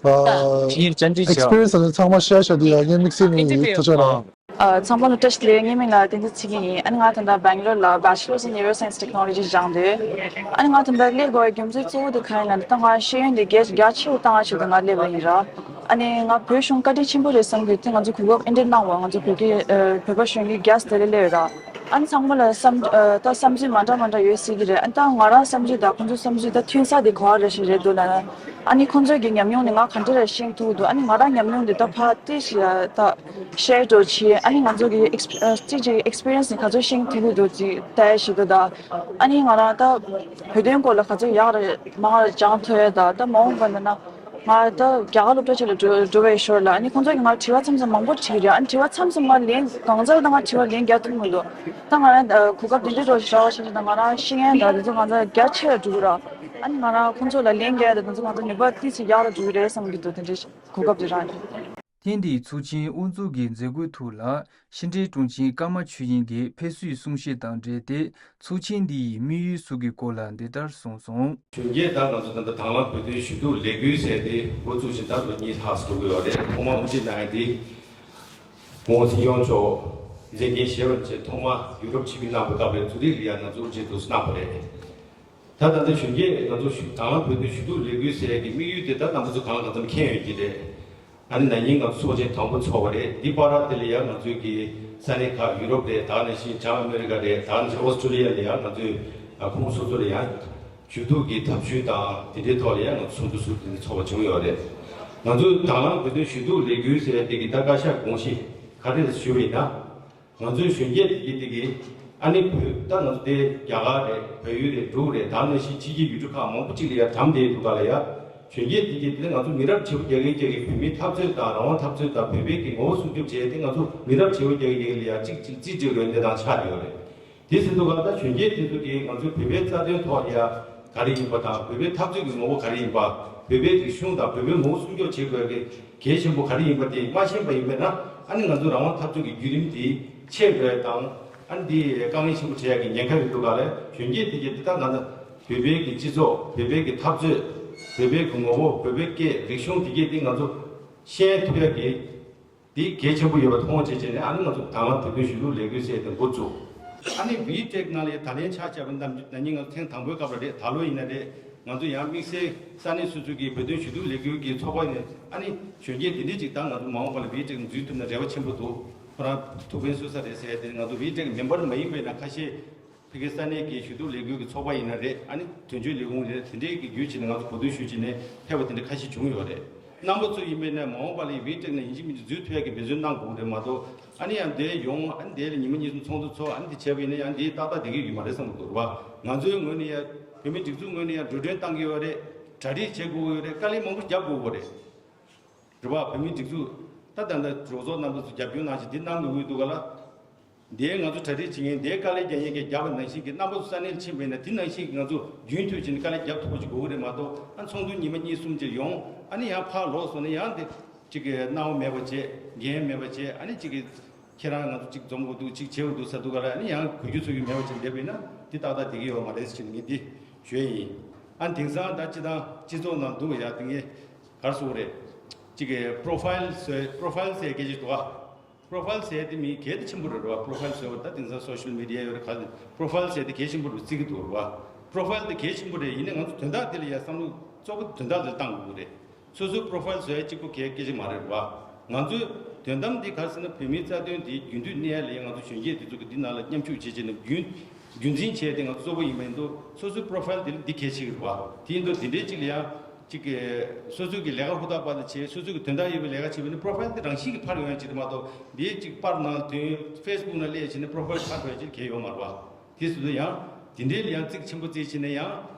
ཕྱིར་བཅར་འདྲི་ཨེག་སི་པི་རི་ཡེན་སི་ཚང་མ་ཤེར་བྱ་དེ་ཡང་ངའི་དམིགས་བསལ་དམིགས་ཡུལ་ཐག་ཆོད་ལ། ཨ། ཚང་མ་ལ་བཀྲ་ཤིས་བདེ་ལེགས། ངའི་མིང་ལ་བསྟན་འཛིན་ཚེ་རིང་ཡིན། ཨ་ནི་ང་ད་ལྟ་སྦེང་ལོར་ལ་Bachelor's in Neuroscience Technology སྦྱངས་འདུག་ཨ་ནི་ང་ད་ལྟ་སླེབས་དགོས་པའི་རྒྱུ་མཚན་གཙོ་བོ་དེ་གང་ཡིན་ལབ་ན། ད་ང་ཤེས་ཡོན་དེ་རྒྱ་རྒྱ་ཆེ་རུ་བཏང་བ་ཆེད་དུ་ང་སླེབས་པ་ཡིན་ར། ཨ་ནི་ང་བོད་གཞུང་བཀའ་དྲིན་ཆེན་པོ་རེད་བསམ་གྱི། དེ་ང་ཚོ་གོ་སྐབས་འདི་འདྲ་གནང་བ། ང་ཚོ་བོད་ཀྱི་ཨ་བོད་པ་གཞོན་སྐྱེས་བརྒྱ་དེ་རེ་སླེབས་ཡོད་ར། ཨ་ནི་ཚང་མ་ལ་བསམ་ཨ་ད་བསམ་ཚུལ་མ་འདྲ་མ་འདྲ་ཡོད་སྲིད་ཀྱི་རེད། ཨ་ནི་ད་ང་རང་བསམ་ཚུལ་དང་ཁོང་ཚོའི་བསམ་ཚུལ་ད་མཐུན་ས་དེ་ག་བ་རེ་ཞིག་རེད་འདུག་ལབ་ན། ཨ་ནི་ཁོང་ཚོའི་གི་ཉམས་མྱོང་ནི་ང་ག་འདྲ་རེ་ཤེས་ཐུབ་འདུག་ཨ་ནི་ང་རང་ཉམས་མྱོང་འདི་ད་ཕར་ཏོག་ཙམ་ད་ཤེར་འགྲོ་བྱས། ཨ་ནི་ང་ཚོ་གི་ཨེག་སི་ཨ་གཅིག་གཅིག་ཨེག་སི་པི་རི་ཡེན་སི་ནི་ག་ཚོད་ཤེས་ཐུབ་འདུག་ཅིག་ལྟ་ཡ་ཞིག་འདུག་ད་ཨ་ནི་ང་རང་ད་བོད་དོན་སྐོར་ལ་ག་ཚོད་ཡག་རེ་མང་རེ་སྦྱང་ཐུབ་ཡ། ད་ད་མ་འོངས་པ་ན་ན་ང་ད་རྒྱ་གར་སློབ་གྲྭ་ཆེ་ལ་འགྲོ་འགྲོ་བའི་ཞོར་ལ། ཨ་ནི་ཁོང་ཚོ་གིས་ང་དྲི་བ་མཚམས་མཚམས་མང་པོ་དྲིས་རེད། ཨ་ནི་དྲི་བ་མཚམས་མཚམས་ང་ལན་གང་ཚར་ད་ང་དྲི་བ་ལན་རྒྱག་ཐུབ་མི་འདུག་ད་ང་རང་ཨ་གོ་སྐབས་དེ་འདྲའི་འདྲ་བོ་ཞིག་རག་པ་ཤེས་ན་ང་རང་ཤེས་མཁན་དང་དེ་ཚོ་ང་ཚོ་རྒྱ་ཆེ་རུ་འགྲོ་གི་ར། ཨ་ནི་ང་རང་ཁོང་ཚོ་ལ་ལན་རྒྱག་ཡ་དང་དེ་ཚོ་ང་ཚོ་ནུས་པ་ཏོག་ཙམ་ཡག་རུ་འགྲོ་གི་རེད་བསམ་གྱི་འདུག་དེ་འདྲའི་གོ་སྐབས་དེ་རག་ཡོད། ཐེངས་འདིའི་ཚོགས་ཆེན་དབུ་འཛུགས་ཀྱི་མཛད་སྒོའི་ཐོག་ལ་ཕྱི་འབྲེལ་དྲུང་ཆེ་ཀརྨ་ཆོས་དབྱིངས་ཀྱིས་ཕེབས་བསུའི་གསུང་བཤད་དང་འབྲེལ་ཏེ། ཚོགས་ཆེན་འདི་ཡི་དམིགས་ཡུལ་སོགས་ཀྱི་སྐོར་ལ་འདི་ལྟར་གསུངས་སོང་། གཞོན་སྐྱེས་དང་ང་ཚོ་ད་ལྟ་དང་བླངས་བོད་དོན་ཞུ་གཏུག་ལས་འགུལ་ཟེར་ཏེ་འགོ་བཙུགས་བཞིན་ད་ལོ་གཉིས་ལྷག་ཙམ་འགྲོ་གི་ཡོད་རེད། ཐོག་མར་དབུ་འབྱེད་གནང་ཡ་འདི་༸གོང་ས་༸སྐྱབས་མགོན་མཆོག་མཛད་འགན་བཞེས་པ་བྱས་ཐོག་མར་ཡུ་རོབ་ཆིབས་བསྒྱུར་གནང་བའི་སྐབས་ལ་ཛུ་རིག་ལ་ཡ་ང་ཚོ་དབུ་འབྱེད་དུ་གནང་བ་རེད། ད་ད་ལྟ་གཞོན་སྐྱེས་ང་ཚོ་ཞུ་དང་བླངས་བོད་དོན་ཞུ་གཏུག་ལས་འགུལ་ཟེར་ཡ་གི་དམིགས་ཡུལ་དེ་ད་རྣམ་པ་ཚོ་གང་ལ་གང་འཚམ་མཁྱེན་ཡོད་ཀྱི་རེད། ཨ་ནི་ན་ནིང་ང་ཚོ་ཚོགས་ཆེན་དང་པོ་ཚོགས་པ་རེད། འདི་བར་དེ་ལ་ཡང་ང་ཚོའི་གི་ས་གནས་ཁག་ཡུ་རོབ་རེད། ད་ནང་བཞིན་བྱང་ཨ་མེ་རི་ཀ་རེད། ད་ནང་བཞིན་ཨོ་སི་ཀྲོ་ལི་ཡ་ལ་ཡང་ང་ཚོའི་ཁོངས་སོ་སོ་ལ་ཡང་ཞུ་གཏུག་གི་ཐབས་ཇུས་དང་དེ་འདྲའི་ཐོག་ལ་ཡང་ང་ཚོ་ཚོགས་འདུ་ཚོགས་དེ་འདྲ་ཚོགས་པ་བྱུང་ཡོད་རེད། ང་ཚོའི་དང་བླངས་བོད་དོན་ཞུ་གཏུག་ལས་འགུལ་ཟེར་དེ་གི་ད་བཀའ་ཤག་དགོངས་གཞི་ག་རེ་ཞུ་བ་ཡིན་ན། ང་ཚོའི་གཞོན་སྐྱེས་དེ་གི་དེ་གི་ཨ་ནི་བོད་ད་ང་ཚོ་དེ་རྒྱ་གར་རེད། བལ་ཡུལ་རེད། འབྲུག་རེད། ད་ནང་བཞིན་ཕྱི་རྒྱལ་ཡུལ་གྲུ་ཁག་མང་པོ་ཅིག་ལ་ཡང་འགྲམ་བསྡད་འདུག་ག་ལ་ཡ། གཞོན་སྐྱེས་དེ་གི་དེ་ང་ཚོ་མི་རབས་བྱེད་པོ་རྒྱག་གིན་རྒྱག་གིན་བོད་མིའི་འཐབ་རྩོད་དང་རང་དབང་འཐབ་རྩོད་དང་བོད་པའི་གི་ངོ་བོ་སྲུང་སྐྱོབ་བྱས་ཏེ་ང་ཚོ་མི་རབས་བྱེད་པོ་རྒྱག་གིན་རྒྱག་གིན་ལ་ཡ་གཅིག་གཅིག་རྩིས་སྤྲོད་དགོས་གནས་སྟངས་ཆགས་ཡོད་རེད། དེ་ཟེར་དུས་ག་ད་གཞོན་སྐྱེས་དེ་ཚོ་གིས་ང་ཚོའི་བོད་པའི་རྩ་དོན་ཐོག་ལ་ཡ་ག་རེ་ཡིན་པ་དང་། བོད་པའི་འཐབ་རྩོད་ཀྱི་ངོ་བོ་ག་རེ་ཡིན་པ། བོད་པའི་རིག་གཞུང་དང་བོད་པའི་ངོ་བོ་སྲུང་སྐྱོབ་བྱེད་དགོས་ཀྱི་གལ་ཆེན་པོ་ག་རེ་ཡིན་པ་དེ་མ་ཤེས་པ་ཡིན་པས་ན། ཨ་ནི་ང་ཚོ་རང་དབང་འཐབ་རྩོད་ཀྱི་བརྒྱུད་རིམ་དེ་ཆད་འགྲོ་ཡ་དང་། ཨ་ནི་འདི་དཀའ་ངལ་ཆེན་པོ་འཕྲད་ཡ་གི་ཉེན་ཁ་ཡོད་འདུག་ག་ལས། གཞོན་སྐྱེས་དེ་གས་དེ་ད་ང་ཚོ་བོད་པའི་གི་སྤྱི་ཚོགས། བོད་པའི་གི་འཐབ་རྩོད། བོད་པའི་གི་ངོ་བོ། བོད་པའི་སྐད། རིག་གཞུང་དེ་གས་དེ་ང་ཚོ་ཤེས་ཐུབ་ཡ་གི་འདི་གལ་ཆེན་པོ་ཡོད་པ་མཐོང་བྱས་བྱས་ནས། ཨ་ནི་ང་ཚོ་དང་བླངས་བོད་དོན་ཞུ་གཏུག་ལས་འགུལ་ཟེར་དེ་འགོ་བཙུགས། ཨ་ནི་ཝི་ཊེག་ནང་ལ་ད་ལན་ཆ་བཞག་པ་ནམ་རྒྱུན་ན་ནིང་ང་ཚོ་ཐེངས་དང་པོའི་སྐབས་ལ་རེད། ད་ལོ་ཡིན་ན་རེད། ང་ཚོ་ཡང་དམིགས་བསལ་ས་གནས་སོ་སོ་གི་བོད་དོན་ཞུ་གཏུག་ལས་འགུལ་གྱི་ཚོགས་པ་ནས། ཨ་ནི་གཞོན་སྐྱེས་འདི་འདྲས་ཅིག་ད་ང་ཚོ་མ་འོངས་པ་ལ་ཝི་ཊེག་འཛུལ་ཐུབ་ན་རེ་བ་ཆེན་པོ་འདུག་ཁོ་རང་ཐུགས་ཕན་གསོས་ས་རེད་ཟེར་ཏེ། ང་ཚོ་ཝི་ཊེག་མེམ་བར་མ་ཡིན་པའི་ནང་ཁ་ཤས། ཕ་གི་ས་གནས་ཀྱི་ཞུ་གཏུག་ལས་འགུལ་གྱི་ཚོགས་པ་ཡིན་ན་རེད། ཨ་ནི་དོན་གཅོད་ལས་ཁུངས་རེད། དེ་འདྲའི་གི་བརྒྱུད་བྱས་ནས་ང་ཚོ་གོ་བསྡུར་ཞུས་བྱས་ནས་ཕེབས་པ་དེ་འདྲ་ཁ་ཤས་བྱུང་ཡོད་རེད། རྣམ་པ་ཚོ་ཡིན་པས་ན་མ་འོངས་པ་ལ་ཝི་ཊེག་ནང་ཡིན་གཅིག་མིན་གཅིག་འཛུལ་ཐུབ་ཡ་གི་འབད་བརྩོན་གནང་དགོས་རེད་མ་གཏོགས། ཨ་ནི་ཡང་འདིར་ཡོང་། ཨ་ནི་འདིར་ཉི་མ་གཉིས་གསུམ་ཚོགས་འདུ་ཚོགས། ཨ་ནི་འདི་བྱས་པ་ཡིན་ན་ཡང་འདི་ཏག་ཏག་བསྡད་ཀྱི་ཡོད་མ་རེད་བསམ་གྱི་འདུག་རེད་པ། ང་ཚོའི་ངོས་ནས་ཡང་། བོད་མིའི་སྒྲིག་འཛུགས་ངོས་ནས་ཡང་འགྲོ་གྲོན་གཏང་གི་ཡོད་རེད། གྲ་སྒྲིག་བྱེད་དགོས་ཀྱི་ཡོད་རེད། དཀའ་ལས་མང་པོ་རྒྱབ་དགོས་ཀྱི་རེད། རེད་པ། བོད་མིའི་སྒྲིག་འཛུགས་ད་ད་ལྟ་གྲོས་ཚོགས་རྣམ་པ་ཚོ་རྒྱབ་སྐྱོར་གནང་བྱས་འདི་གནང་དགོས་ཀྱི་འདུག་ག་ལ། འདིར་ང་ཚོ་གྲ་སྒྲིག་བྱེད་མཁན། འདིར་དཀའ་ལས་རྒྱག་མཁན་གྱིས་རྒྱབ་པ་ནང་བཞིན་གྱི། རྣམ་པ་ཚོ་ས་གནས་ལ་ཕྱིན་པ་ཡིན་ན་དེ་ནང་བཞིན་གྱི་ང་ཚོ་རྒྱུན་མཐུད་བྱས་ནས་དཀའ་ལས་རྒྱབ་ཐུབ་པ་ཅིག་དགོས་ཀྱི་རེད་མ་གཏོགས། ཨ། ཚོགས་འདུ་ཉི་མ་གཉིས་གསུམ་ཅིག་ཡོང་། ཨ་ནི་ཡང་ཕར་ལོག་སོང་ན་ཡང་དེ་གཅིག་གི་སྣང་བ་མེད་པ་བྱས། འགན་མེད་པ་བྱས། ཨ་ནི་གཅིག་གི་ཁྱེད་རང་ང་ཚོ་གཅིག་འཛོམས་དགོས་འདུག་གཅིག་བྱེད་དགོས་འདུག་ཟེར་འདུག་ག་ལ། ཨ་ནི་ཡང་གུས་བཀུར་ཚུལ་བཞིན་མེད་པ་བྱས་བསྡད་པ་ཡིན་ན་འདི་ཏག་ཏག་བསྡད་ཀྱི་ཡོད་མ་རེད་ཟེར་ནས་ངས་འདི་ཞུ་ཡ་ཡིན། ཨ། དེང་སང་ད་སྤྱི་བཏང་སྤྱི་ཚོགས་ནང་འདུག་ཡ། དེ་ངས་ག་རེ་ཟེར་དགོས་རེད། གཅིག་གི་པོ་རོ་ཕ་ཡིལ་བཟོས། པོ་རོ་ཕ་ཡིལ་ཟེར་སྐད་ཆ་འདུག་ག་པོ་རོ་ཕ་ཡིལ་ཟེར་དེ་མི་གལ་ཏེ་ཆེན་པོ་རེད་རེད་པ། པོ་རོ་ཕ་ཡིལ་བཟོས་པ་ད་དེང་སང་སོ་ཤལ་མི་ཌི་ཡ་ཡོད་རེད། ག་པོ་རོ་ཕ་ཡིལ་ཟེར་དེ་གལ་ཆེན་པོ་རེད་བརྩི་གི་འདུག་རེད་པ། པོ་རོ་ཕ་ཡིལ་དེ་གལ་ཆེན་པོ་རེད། ཡིན་ནའི་ང་ཚོ་དོན་དག་དེ་ལ་ཡ་བསམ་བློ་གཙོ་བོ་དོན་དག་དེ་ལ་བཏང་དགོས་ཀྱི་རེད། སོ་སོའི་པོ་རོ་ཕ་ཡིལ་བཟོ་ཡ་གཅིག་པོ་གལ་སྐད་ཆ་མ་རེད་རེད་པ། ང་ཚོའི་དོན་དམ་འདི་ག་རེ་ཟེར་ན། བོད་མིའི་རྩ་དོན་དེ་རྒྱུན་མཐུད་གནས་ཡ་ལ་ཡ་ང་ཚོ་གཞོན་སྐྱེས་དེ་ཚོ་གིས་འདི་ནང་ལ་མཉམ་ཞུགས་བྱེད་བྱས་ནས་རྒྱུན་རྒྱུན་འཛིན་བྱས་ཏེ་ང་ཚོ་གཙོ་བོ་ཡིན་པ་ཡིན་དུས། སོ་སོའི་པོ་རོ་ཕ་ཡིལ་དེ་ལ་འདི་གལ་ཆེ་གི་རེད་པ། དེ་ཡིན་དུས་དེ་འདྲའི་ཅིག་ལ་ཡ། གཅིག་གི་སོ་སོའི་གི་ལས་ཀ་ཧུར་ཐག་པ་དེ་བྱས། སོ་སོའི་གི་དོན་དག་ཡོད་པའི་ལས་ཀ་བྱས་པ་ཡིན་ན་པོ་རོ་ཕ་ཡིལ་དེ་རང་བཞིན་གྱིས་འཕར་ཡོང་ཡ་ཅིག་རེད་མ་གཏོགས། འདི་གཅིག་པར་ནང་དོན་ཕེ་སི་བུག་ནང་སླེབས་བྱས་ནས་པོ་རོ་ཕ་ཡིལ་འཕར་འགྲོ་ཡ་ཅིག་གལ་ཡོད་མ་རེད་པ། དེ་སོང་ཙང་ཡང་དེ་འདྲའི་ལ་ཡང་རྩིས་ཆེན་པོ་རྩིས་བྱས་ནས་ཡང་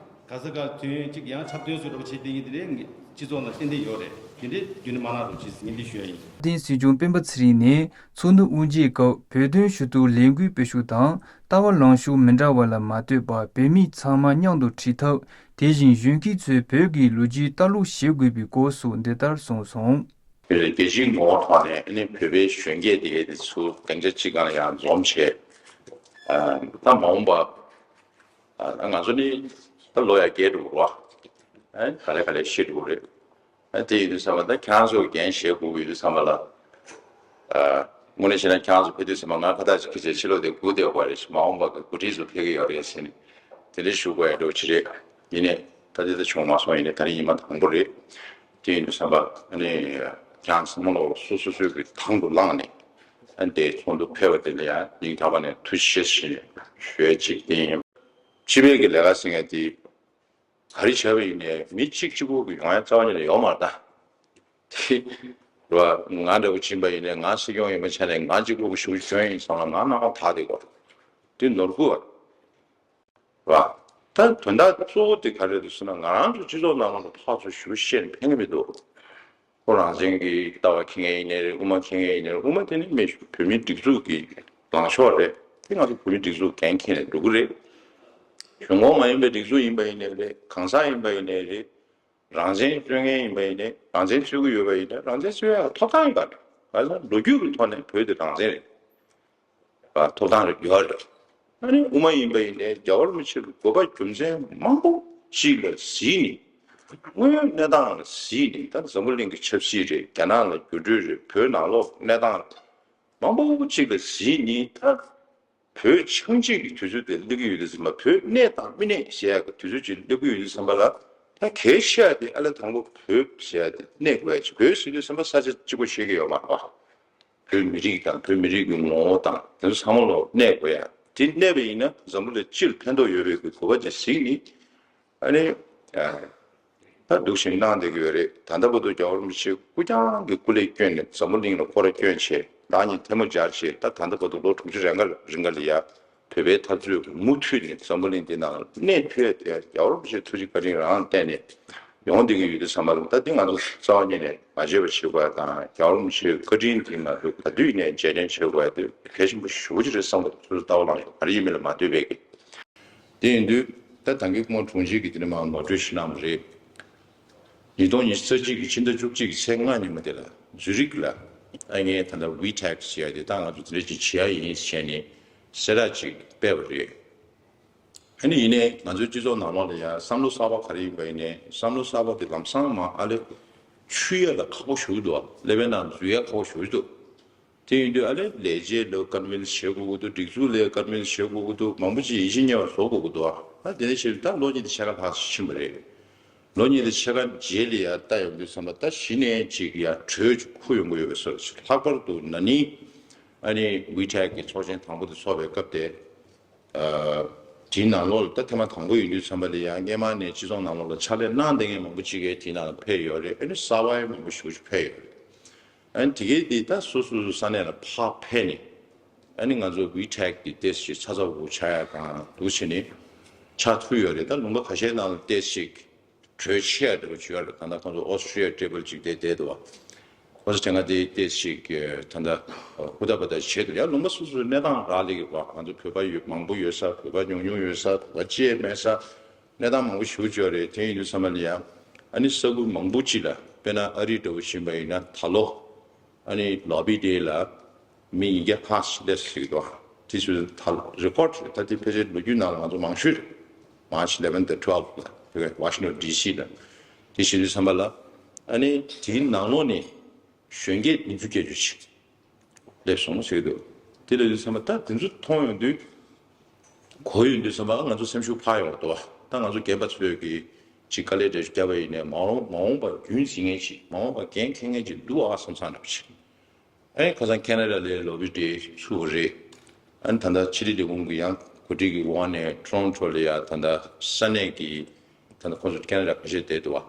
ག་ས་ག་དོན་གཅིག་ཡང་འཁྲབ་སྟོན་བཟོ་འདྲ་པོ་བྱེད་བསྡད་མཁན་དེ་འདྲའི་སྤྱི་ཚོགས་ནང་ཏན་ཏན་ཡོད་རེད། དེ་འདྲའི་རྒྱུན་ནས་མ་གནང་རོགས་གྱིས་ཟེར་ངས་འདི་ཞུ་ཡ་ཡིན། སྲིད་སྐྱོང་སྤེན་པ་ཚེ་རིང་ནས་ཚོགས་འདུ་དབུ་འབྱེད་སྐབས། བོད་དོན་ཞུ་གཏུག་ལས་འགུལ་སྤེལ་ཕྱོགས་དང་ལྟ་བ་ལངས་ཕྱོགས་མི་འདྲ་བ་ལ་མ་ལྟོས་པར་བོད་མི་ཚང་མ་མཉམ་དུ་ཁྲིད་ཐབས། དེ་བཞིན་གཞོན་སྐྱེས་ཚོས་བོད་ཀྱི་ལོ་རྒྱུས་ལྟ་ཀློག་བྱེད་དགོས་པའི་སྐོར་སོགས་འདི་ལྟར་གསུངས་སོང་། རྒྱལ་སྤྱིའི་ངོ་བོ་ཐོག་ནས་ཨ་ནི་བོད་པའི་གཞོན་སྐྱེས་དེ་གས་དེ་ཚོ་སྡིངས་ཆ་གཅིག་སྒང་ལ་ཡར་འཛོམས་བྱས། ཨ། ད་མ་འོངས་པ། ཨ། ང་ཚོ་ནི་ད་ལོ་ཡར་རྒས་འགྲོ་གི་རེད་པ། ཨ། ག་ལེ་ག་ལེ་ཤི་འགྲོ་གི་རེད། ཨ། དེ་ཡིན་དུས་ཙམ་པ་ད་ཁྱེད་རང་ཚོ་འགན་བཞེས་དགོས་ཀྱི་ཡོད་དུས་ཙམ་པ་ལ། ཨ། དངོས་གནས་བྱས་ན་ཁྱེད་རང་ཚོ་ཕེབས་དུས་ཙམ་པ་ང་ཁ་བཏགས་ཅིག་ཁྱེར་བྱས་ཕྱི་ལོགས་དེ་སྒུག་བསྡད་ཡོད་རེད། མ་འོངས་པ་གི་འགོ་ཁྲིད་ཚོ་ཕེབས་ཀྱི་ཡོད་རེད་ཟེར་ནས་དེ་འདྲ་ཞུ་དགོས་ཡ་འདྲ་པོ་ཅིག་རེད། ཡིན་ནའི་ད་དེ་ད་བྱུང་མ་སོང་། ཡིན་ནའི་ད་རིང་ཉི་མ་དང་པོ་རེད། དེ་ཡིན་དུས་ཙམ་པ་ཨ་ནི་ཁྱེད་རང་ཚང་མ་ལོག་སོ་སོ་སོའི་གི་དང་དུ་བླངས་ནས། ཨ། དེ་ཚོགས་འདུ་ཕེབས་པ་དེ་ལ་ཡང་སྙིང་ཐག་པ་ནས་ཐུགས་རྗེ་ཆེ་ཞུ་ཡ་གཅིག་དེ་ཡིན། སྤྱི་པའི་གི་ལས་ཀ་ཟེར་མཁན་དེ་ག་རེ་བྱས་པ་ཡིན་ནའི་མི་གཅིག་གཅིག་པོ་གི་ཡོང་ཡ་རྩ་བ་ཉིད་ནས་ཡོད་མ་རེད་ད། དེ་རེད་པ། ང་འདྲ་པོ་ཕྱིན་པ་ཡིན་ནའི་ང་སྲིད་སྐྱོང་ཡིན་པ་བྱས་ནས་ང་གཅིག་པོ་གི་ཞུ་གཞོན་ཡིན་བསམ་ན་ང་རྣམ་པ་དག་དེ་གོ། དེ་ནོར་འཁྲུལ་པ་རེད་པ། ད་དོན་དག་གཙོ་བོ་དེ་ག་རེ་རེད་ཟེར་ན། ང་རང་ཚོ་སྤྱི་ཚོགས་ནང་ལ་ཕར་ཚུར་ཞུ་བཤད་ནས་ཕན་གྱི་མི་འདུག་ཁོ་རང་བཙན་གྱི་ལྟ་བ་འཁྱེར་མཁན་ཡིན་ནའི་རེད། དབུ་མ་འཁྱེར་མཁན་ཡིན་ནའི་རེད། དབུ་མ་དེ་ནི་མི་བོད་མིའི་སྒྲིག་འཛུགས་ཀྱི་ལངས་ཕྱོགས་རེད། དེ་ང་ཚོ་བོད་མིའི་སྒྲིག་འཛུགས་འགན་འཁྱེར་ནས་འགྲོ་གི་རེད། གཞུང་འབྲེལ་མ་ཡིན་པའི་སྒྲིག་འཛུགས་ཡིན་པ་ཡིན་ནའི་རེད། གང་ཟག་ཡིན་པ་ཡིན་ནའི་རེད། རང་བཙན་རྩོད་མཁན་ཡིན་པ་ཡིན་ནའི། རང་བཙན་རྩོད་ཀྱི་ཡོད་པ་ཡིན་ནའི་རང་བཙན་རྩོད་ཡ་ཐོབ་ཐང་ཡོད་པ་རེད། ག་རེ་ཟེར་ན་ལོ་རྒྱུས་ཀྱི་ཐོག་ནས་བོད་དེ་རང་བཙན་རེད། ཐོབ་ཐང་རེ་ཡོད་རེད། ཨ་ནི་དབུ་མ་ཡིན་པ་ཡིན་ནའི་རྒྱལ་བ་རིན་པོ་ཆེ་གི་དགོངས་པ་རྒྱུ་མཚན་མང་པོ་ཅིག་ལ་གཟིགས་ནས། དངོས་ཡོད་གནས་སྟངས་ལ་གཟིགས་ནས། ད་འཛམ་བུ་གླིང་གི་ཆབ་སྲིད་རེད། རྒྱ་ནག་ལ་འགྱུར་འགྲོས་རེད། བོད་ནང་ལོགས་གནས་སྟངས་མང་པོ་ཅིག་ལ་གཟིགས་ནས། ད་བོད་ཆགས་འཇིག་གི་དུས་ཚོད་དེ་སླེབས་ཀྱི་ཡོད་དུས་ཙམ་པ། བོད་གནས་དང་མི་གནས་ཟེར་ཡག་གི་དུས་ཚོད་ཅིག་སླེབས་ཀྱི་ཡོད་དུས་ཙམ་པ་ལ། ད་གལ་ཆེ་བ་དེ་ཨ་ལས་དང་པོ་བོད་ཟེར་ཡ་དེ་གནས་དགོས་ཡ་ཅིག་བོད་ཟེར་དུས་ཙམ་པ་ས་ཆ་གཅིག་པོ་ཤེས་ཀྱི་ཡོད་མ་རེད་པ། བོད་མི་རིགས་དང་བོད་མི་རིགས་ཀྱི་ངོ་བོ་དང་དེ་ཚོ་ཚང་མ་ལོ་གནས་དགོས་ཡ། དེ་གནས་པ་ཡིན་ན་འཛམ་བུ་གླིང་སྤྱིར་ཕན་ཐོགས་ཡོད་པའི་གི་གོ་བ་དེ་གཟིགས་ནས་ཨ་ནི་ད་འདུག་བཞིན་གནང་བསྡད་ཀྱི་ཡོད་རེད། ད་ལྟ་བར་དུ་རྒྱལ་བ་རིན་པོ་ཆེ་སྐུ་རྐྱང་གི་སྐུ་ལས་བསྐྱོན་ནས་འཛམ་བུ་གླིང་ལ་སྐོར་ར་བསྐྱོན་བྱས་བདག་ཉིད་ཐལ་མོ་སྦྱར་བྱས་ད་ད་ལྟ་བར་དུ་ལོ་དྲུག་ཅུ་རེ་འགའ་རིང་ག་ལ་ཡ། བོད་པའི་འཐབ་རྩོད་མུ་མཐུད་ནས་འཛམ་བུ་གླིང་འདི་ནང་གནས་ཐུབ་ཡ་དེ་རྒྱལ་བ་རིན་པོ་ཆེ་ཐུགས་རྗེ་བཀའ་དྲིན་རང་བརྟེན་ནས་ཡོང་བསྡད་ཀྱི་ཡོད་དུས་ཙམ་པ་ལ་ད་འདི་ང་ཚོ་རྩ་བ་ཉིད་ནས་མ་བརྗེད་པ་བྱེད་དགོས་ཡ་དང་རྒྱལ་བ་རིན་པོ་ཆེའི་བཀའ་དྲིན་འདི་ང་ཚོས་ག་དུས་ནས་རྗེས་དྲན་བྱེད་དགོས་ཡ་དེ་གལ་ཆེན་པོ་ཞེ་པོ་ཅིག་རེད་བསམ་གྱི་འདུག་སོ་སོ་ལྟ་བ་ལངས་ཡོད་ག་རེ་ཡིན་མིན་ལ་མ་ལྟོས་པའི་གི། དེ་ཡིན་དུས་ད་ད་གིན་སྐུ་ངོ་དྲུང་ཆེ་གིས་དེ་ནས་མར་ངོ་སྤྲོད་ཞིག་གནང་བ་རེད། ཉིས་སྟོང་ཉི་ཤུ་རྩ་གཅིག་གི་ཕྱི་ཟླ་བཅུ་གཅིག་གི་ཚེས་ལྔ་ཉིན་མོ་དེ་ལ་ཛུ་རིག་ལ་ཨ་ངས་ད་ལྟ་ཝི་ཊེག་ཟེར་ཡ་དེ་ད་ང་ཚོ་དེ་འདྲ་ཅིག་བྱེད་ཡ་ཡིན་ཟེར་ནས་གསལ་བསྒྲགས་ཅིག་སྤེལ་བ་རེད། ཨ་ནི་ཡིན་ནའི་ང་ཚོའི་སྤྱི་ཚོགས་ནང་ལོགས་ལ་ཡང་བསམ་བློ་གསར་པ་ག་རེ་ཡིན་པ་ཡིན་ནའི་བསམ་བློ་གསར་པ་དེ་ལམ་སང་མ་ཨ་ལེ་ཆུད་ཡ་ལ་ཁག་པོ་ཞེ་པོ་འདུག་ཨ་ཀླད་པའི་ནང་འཛུལ་ཡ་ཁག་པོ་ཞེ་པོ་འདུག་དེ་ཡིན་དུས་ཨ་ལས་ལས་བྱེད་ལ་ཀན་ཝིན་སི་བྱེད་དགོས་ཀྱི་འདུག་སྒྲིག་འཛུགས་ལ་ཀན་ཝིན་སི་བྱེད་དགོས་ཀྱི་འདུག་མང་པོ་ཅིག་ཡིད་ཆེས་རྙེད་པ་བཟོ་དགོས་ཀྱི་འདུག་ཨ་དེ་ནས་བྱས་ད་ལོ་གཉིས་དེ་ཕྱེད་ཀ་ལྷག་ཕྱིན་པ་རེད། ལོ་གཉིས་དེ་ཕྱེད་ཀ་རྗེས་ལ་ཡ་ལྟ་ཡོང་དུས་ཙམ་པ་ད་གཞི་ནས་ཅིག་ཡ་གྲོས་ཅིག་འཁུར་ཡོང་གི་ཡོད་པའི་བཟོ་ཅིག་ལྷག་པར་དུ་ན་ནིང་ཨ་ནི་ཝི་ཊེག་གི་ཚོགས་ཆེན་དང་པོ་དེ་ཚོགས་པའི་སྐབས་དེ། དེའི་ནང་ལོགས་ལ་ད་ཐེངས་མ་དང་པོ་ཡིན་དུས་ཙམ་པ་ལ་ཡང་སྔས་མ་ནས་སྤྱི་ཚོགས་ནང་ལོགས་ལ་ཕྱག་ལས་གནང་བསྡད་མཁན་མང་པོ་ཅིག་གིས་དེའི་ནང་ལ་ཕེབས་ཡོད་རེད། ཨ་ནི་གསར་པ་ཡང་མང་པོ་ཞེ་པོ་ཅིག་ཕེབས་ཡོད་རེད། ཨ་ནི་དེ་གའི་དེ་ད་སོ་སོ་སོ་ས་གནས་ལ་ཕར་ཕེབས་ནས་ཨ་ནི་ང་ཚོ་ཝི་ཊེག་གི་ཏོག་ཙམ་ཅིག་ཚ་ཚ་འུར་འུར་ཆགས་ཡ་དང་འདུག་བྱས་ནས་ཆགས་ཐུབ་ཡོད་རེད། ད་ལུང་པ་ཁ་ཤས་ནང་ལ་ཏོག་ཙམ་ཅིག་གྲོས་ཆེ་ཡ་འདྲ་པོ་བྱུང་ཡོད་རེད། ད་ལྟ་ཁོང་ཚོ་ཨོ་སི་ཀྲི་ཡ་ཊེ་བལ་ཅིག་དེ་བསྡད་འདུག་བ། ཁོང་ཚོ་དེ་སྔ་དེ་ཏོག་ཙམ་ཅིག་ད་ལྟ་ཧུར་ཐག་འབད་ཐག་བྱས་འདུག་ཡ་ལུང་པ་སོ་སོའི་གནས་སྟངས་རག་ལས་ཀྱི་བ། ང་ཚོ་བོད་པ་ཡོད་མང་པོ་ཡོད་ས། བོད་པ་ཉུང་ཉུང་ཡོད་ས། བོད་པ་གཅིག་མེད་ས། གནས་སྟངས་མང་པོ་ཞེ་པོ་ཅིག་ཡོད་རེད། དེ་ཡིན་དུས་ཙམ་པ་ལ་ཡ་ཨ་ནི་ས་ཁུལ་མང་པོ་ཅིག་ལ་དཔེར་ན་ཨ་རི་འདྲ་པོ་ཕྱིན་པ་ཡིན་ན་ད་ལོ་ཨ་ནི་ལོ་བི་ཌེ་ལ་མི་ཉིས་བརྒྱ་ལྷག་ཅིག་སླེབས་ཟེར་གྱི་འདུག་དེ་ཚོའི་ད་ལོ་རེ་ཀོཌ་རེད། ད་དེ་ཕལ་ཆེར་ལོ་རྒྱུས་ནང་ལ་ང་ཚོ་མང་ཤོས་རེད། March eleven དང་twelve ལ་དེ་ག་Washington D C ལ་དེ་བྱེད་དུས་ཙམ་པ་ལ་ཨ་ནི་དེའི་ནང་ལོགས་ནས་གཞོན་སྐྱེས་བདུན་ཅུ་བརྒྱད་ཅུ་ཞིག་སླེབས་སོང་ཟེར་གྱི་འདུག་དེ་ལ་དུས་ཙམ་པ་ད་དེ་ཚོ་མཐོང་ཡོང་དུས་གོ་ཡོང་དུས་ཙམ་པ་ང་ཚོ་སེམས་ཤུགས་འཕར་ཡོང་གི་འདུག་ད་ང་ཚོ་རྒན་པ་ཚོས་ཀྱི་ཅིག་དཀའ་ལས་འདྲ་ཞིག་བརྒྱབ་པ་ཡིན་ནའི་མ་འོངས་མ་འོངས་པར་རྒྱུན་འཛིན་མཁན་ཞིག་མ་འོངས་པར་འགན་འཁྱེར་མཁན་ཞིག་འདུག་ཨ་བསམ་བསམ་འདྲ་པོ་ཞིག་ཨ་ནི་ཁ་སང་ཁེ་ན་ཌ་ལ་ལོ་བི་ཌེ་ཚུགས་པ་རེད། ཨ་ནི་ད་ལྟ་ཕྱི་དྲིལ་ལས་ཁུངས་ཀྱི་ཡང་གོ་སྒྲིག་གི་འོག་ནས་ཊོ་རོན་ཊོ་ལ་ཡ་ད་ལྟ་ས་གནས་ཀྱི་ད་ལྟ་ཁོང་ཚོ་ཁེ་ན་ཌ་ཁ་ཤས་བསྡད་འདུག་བ།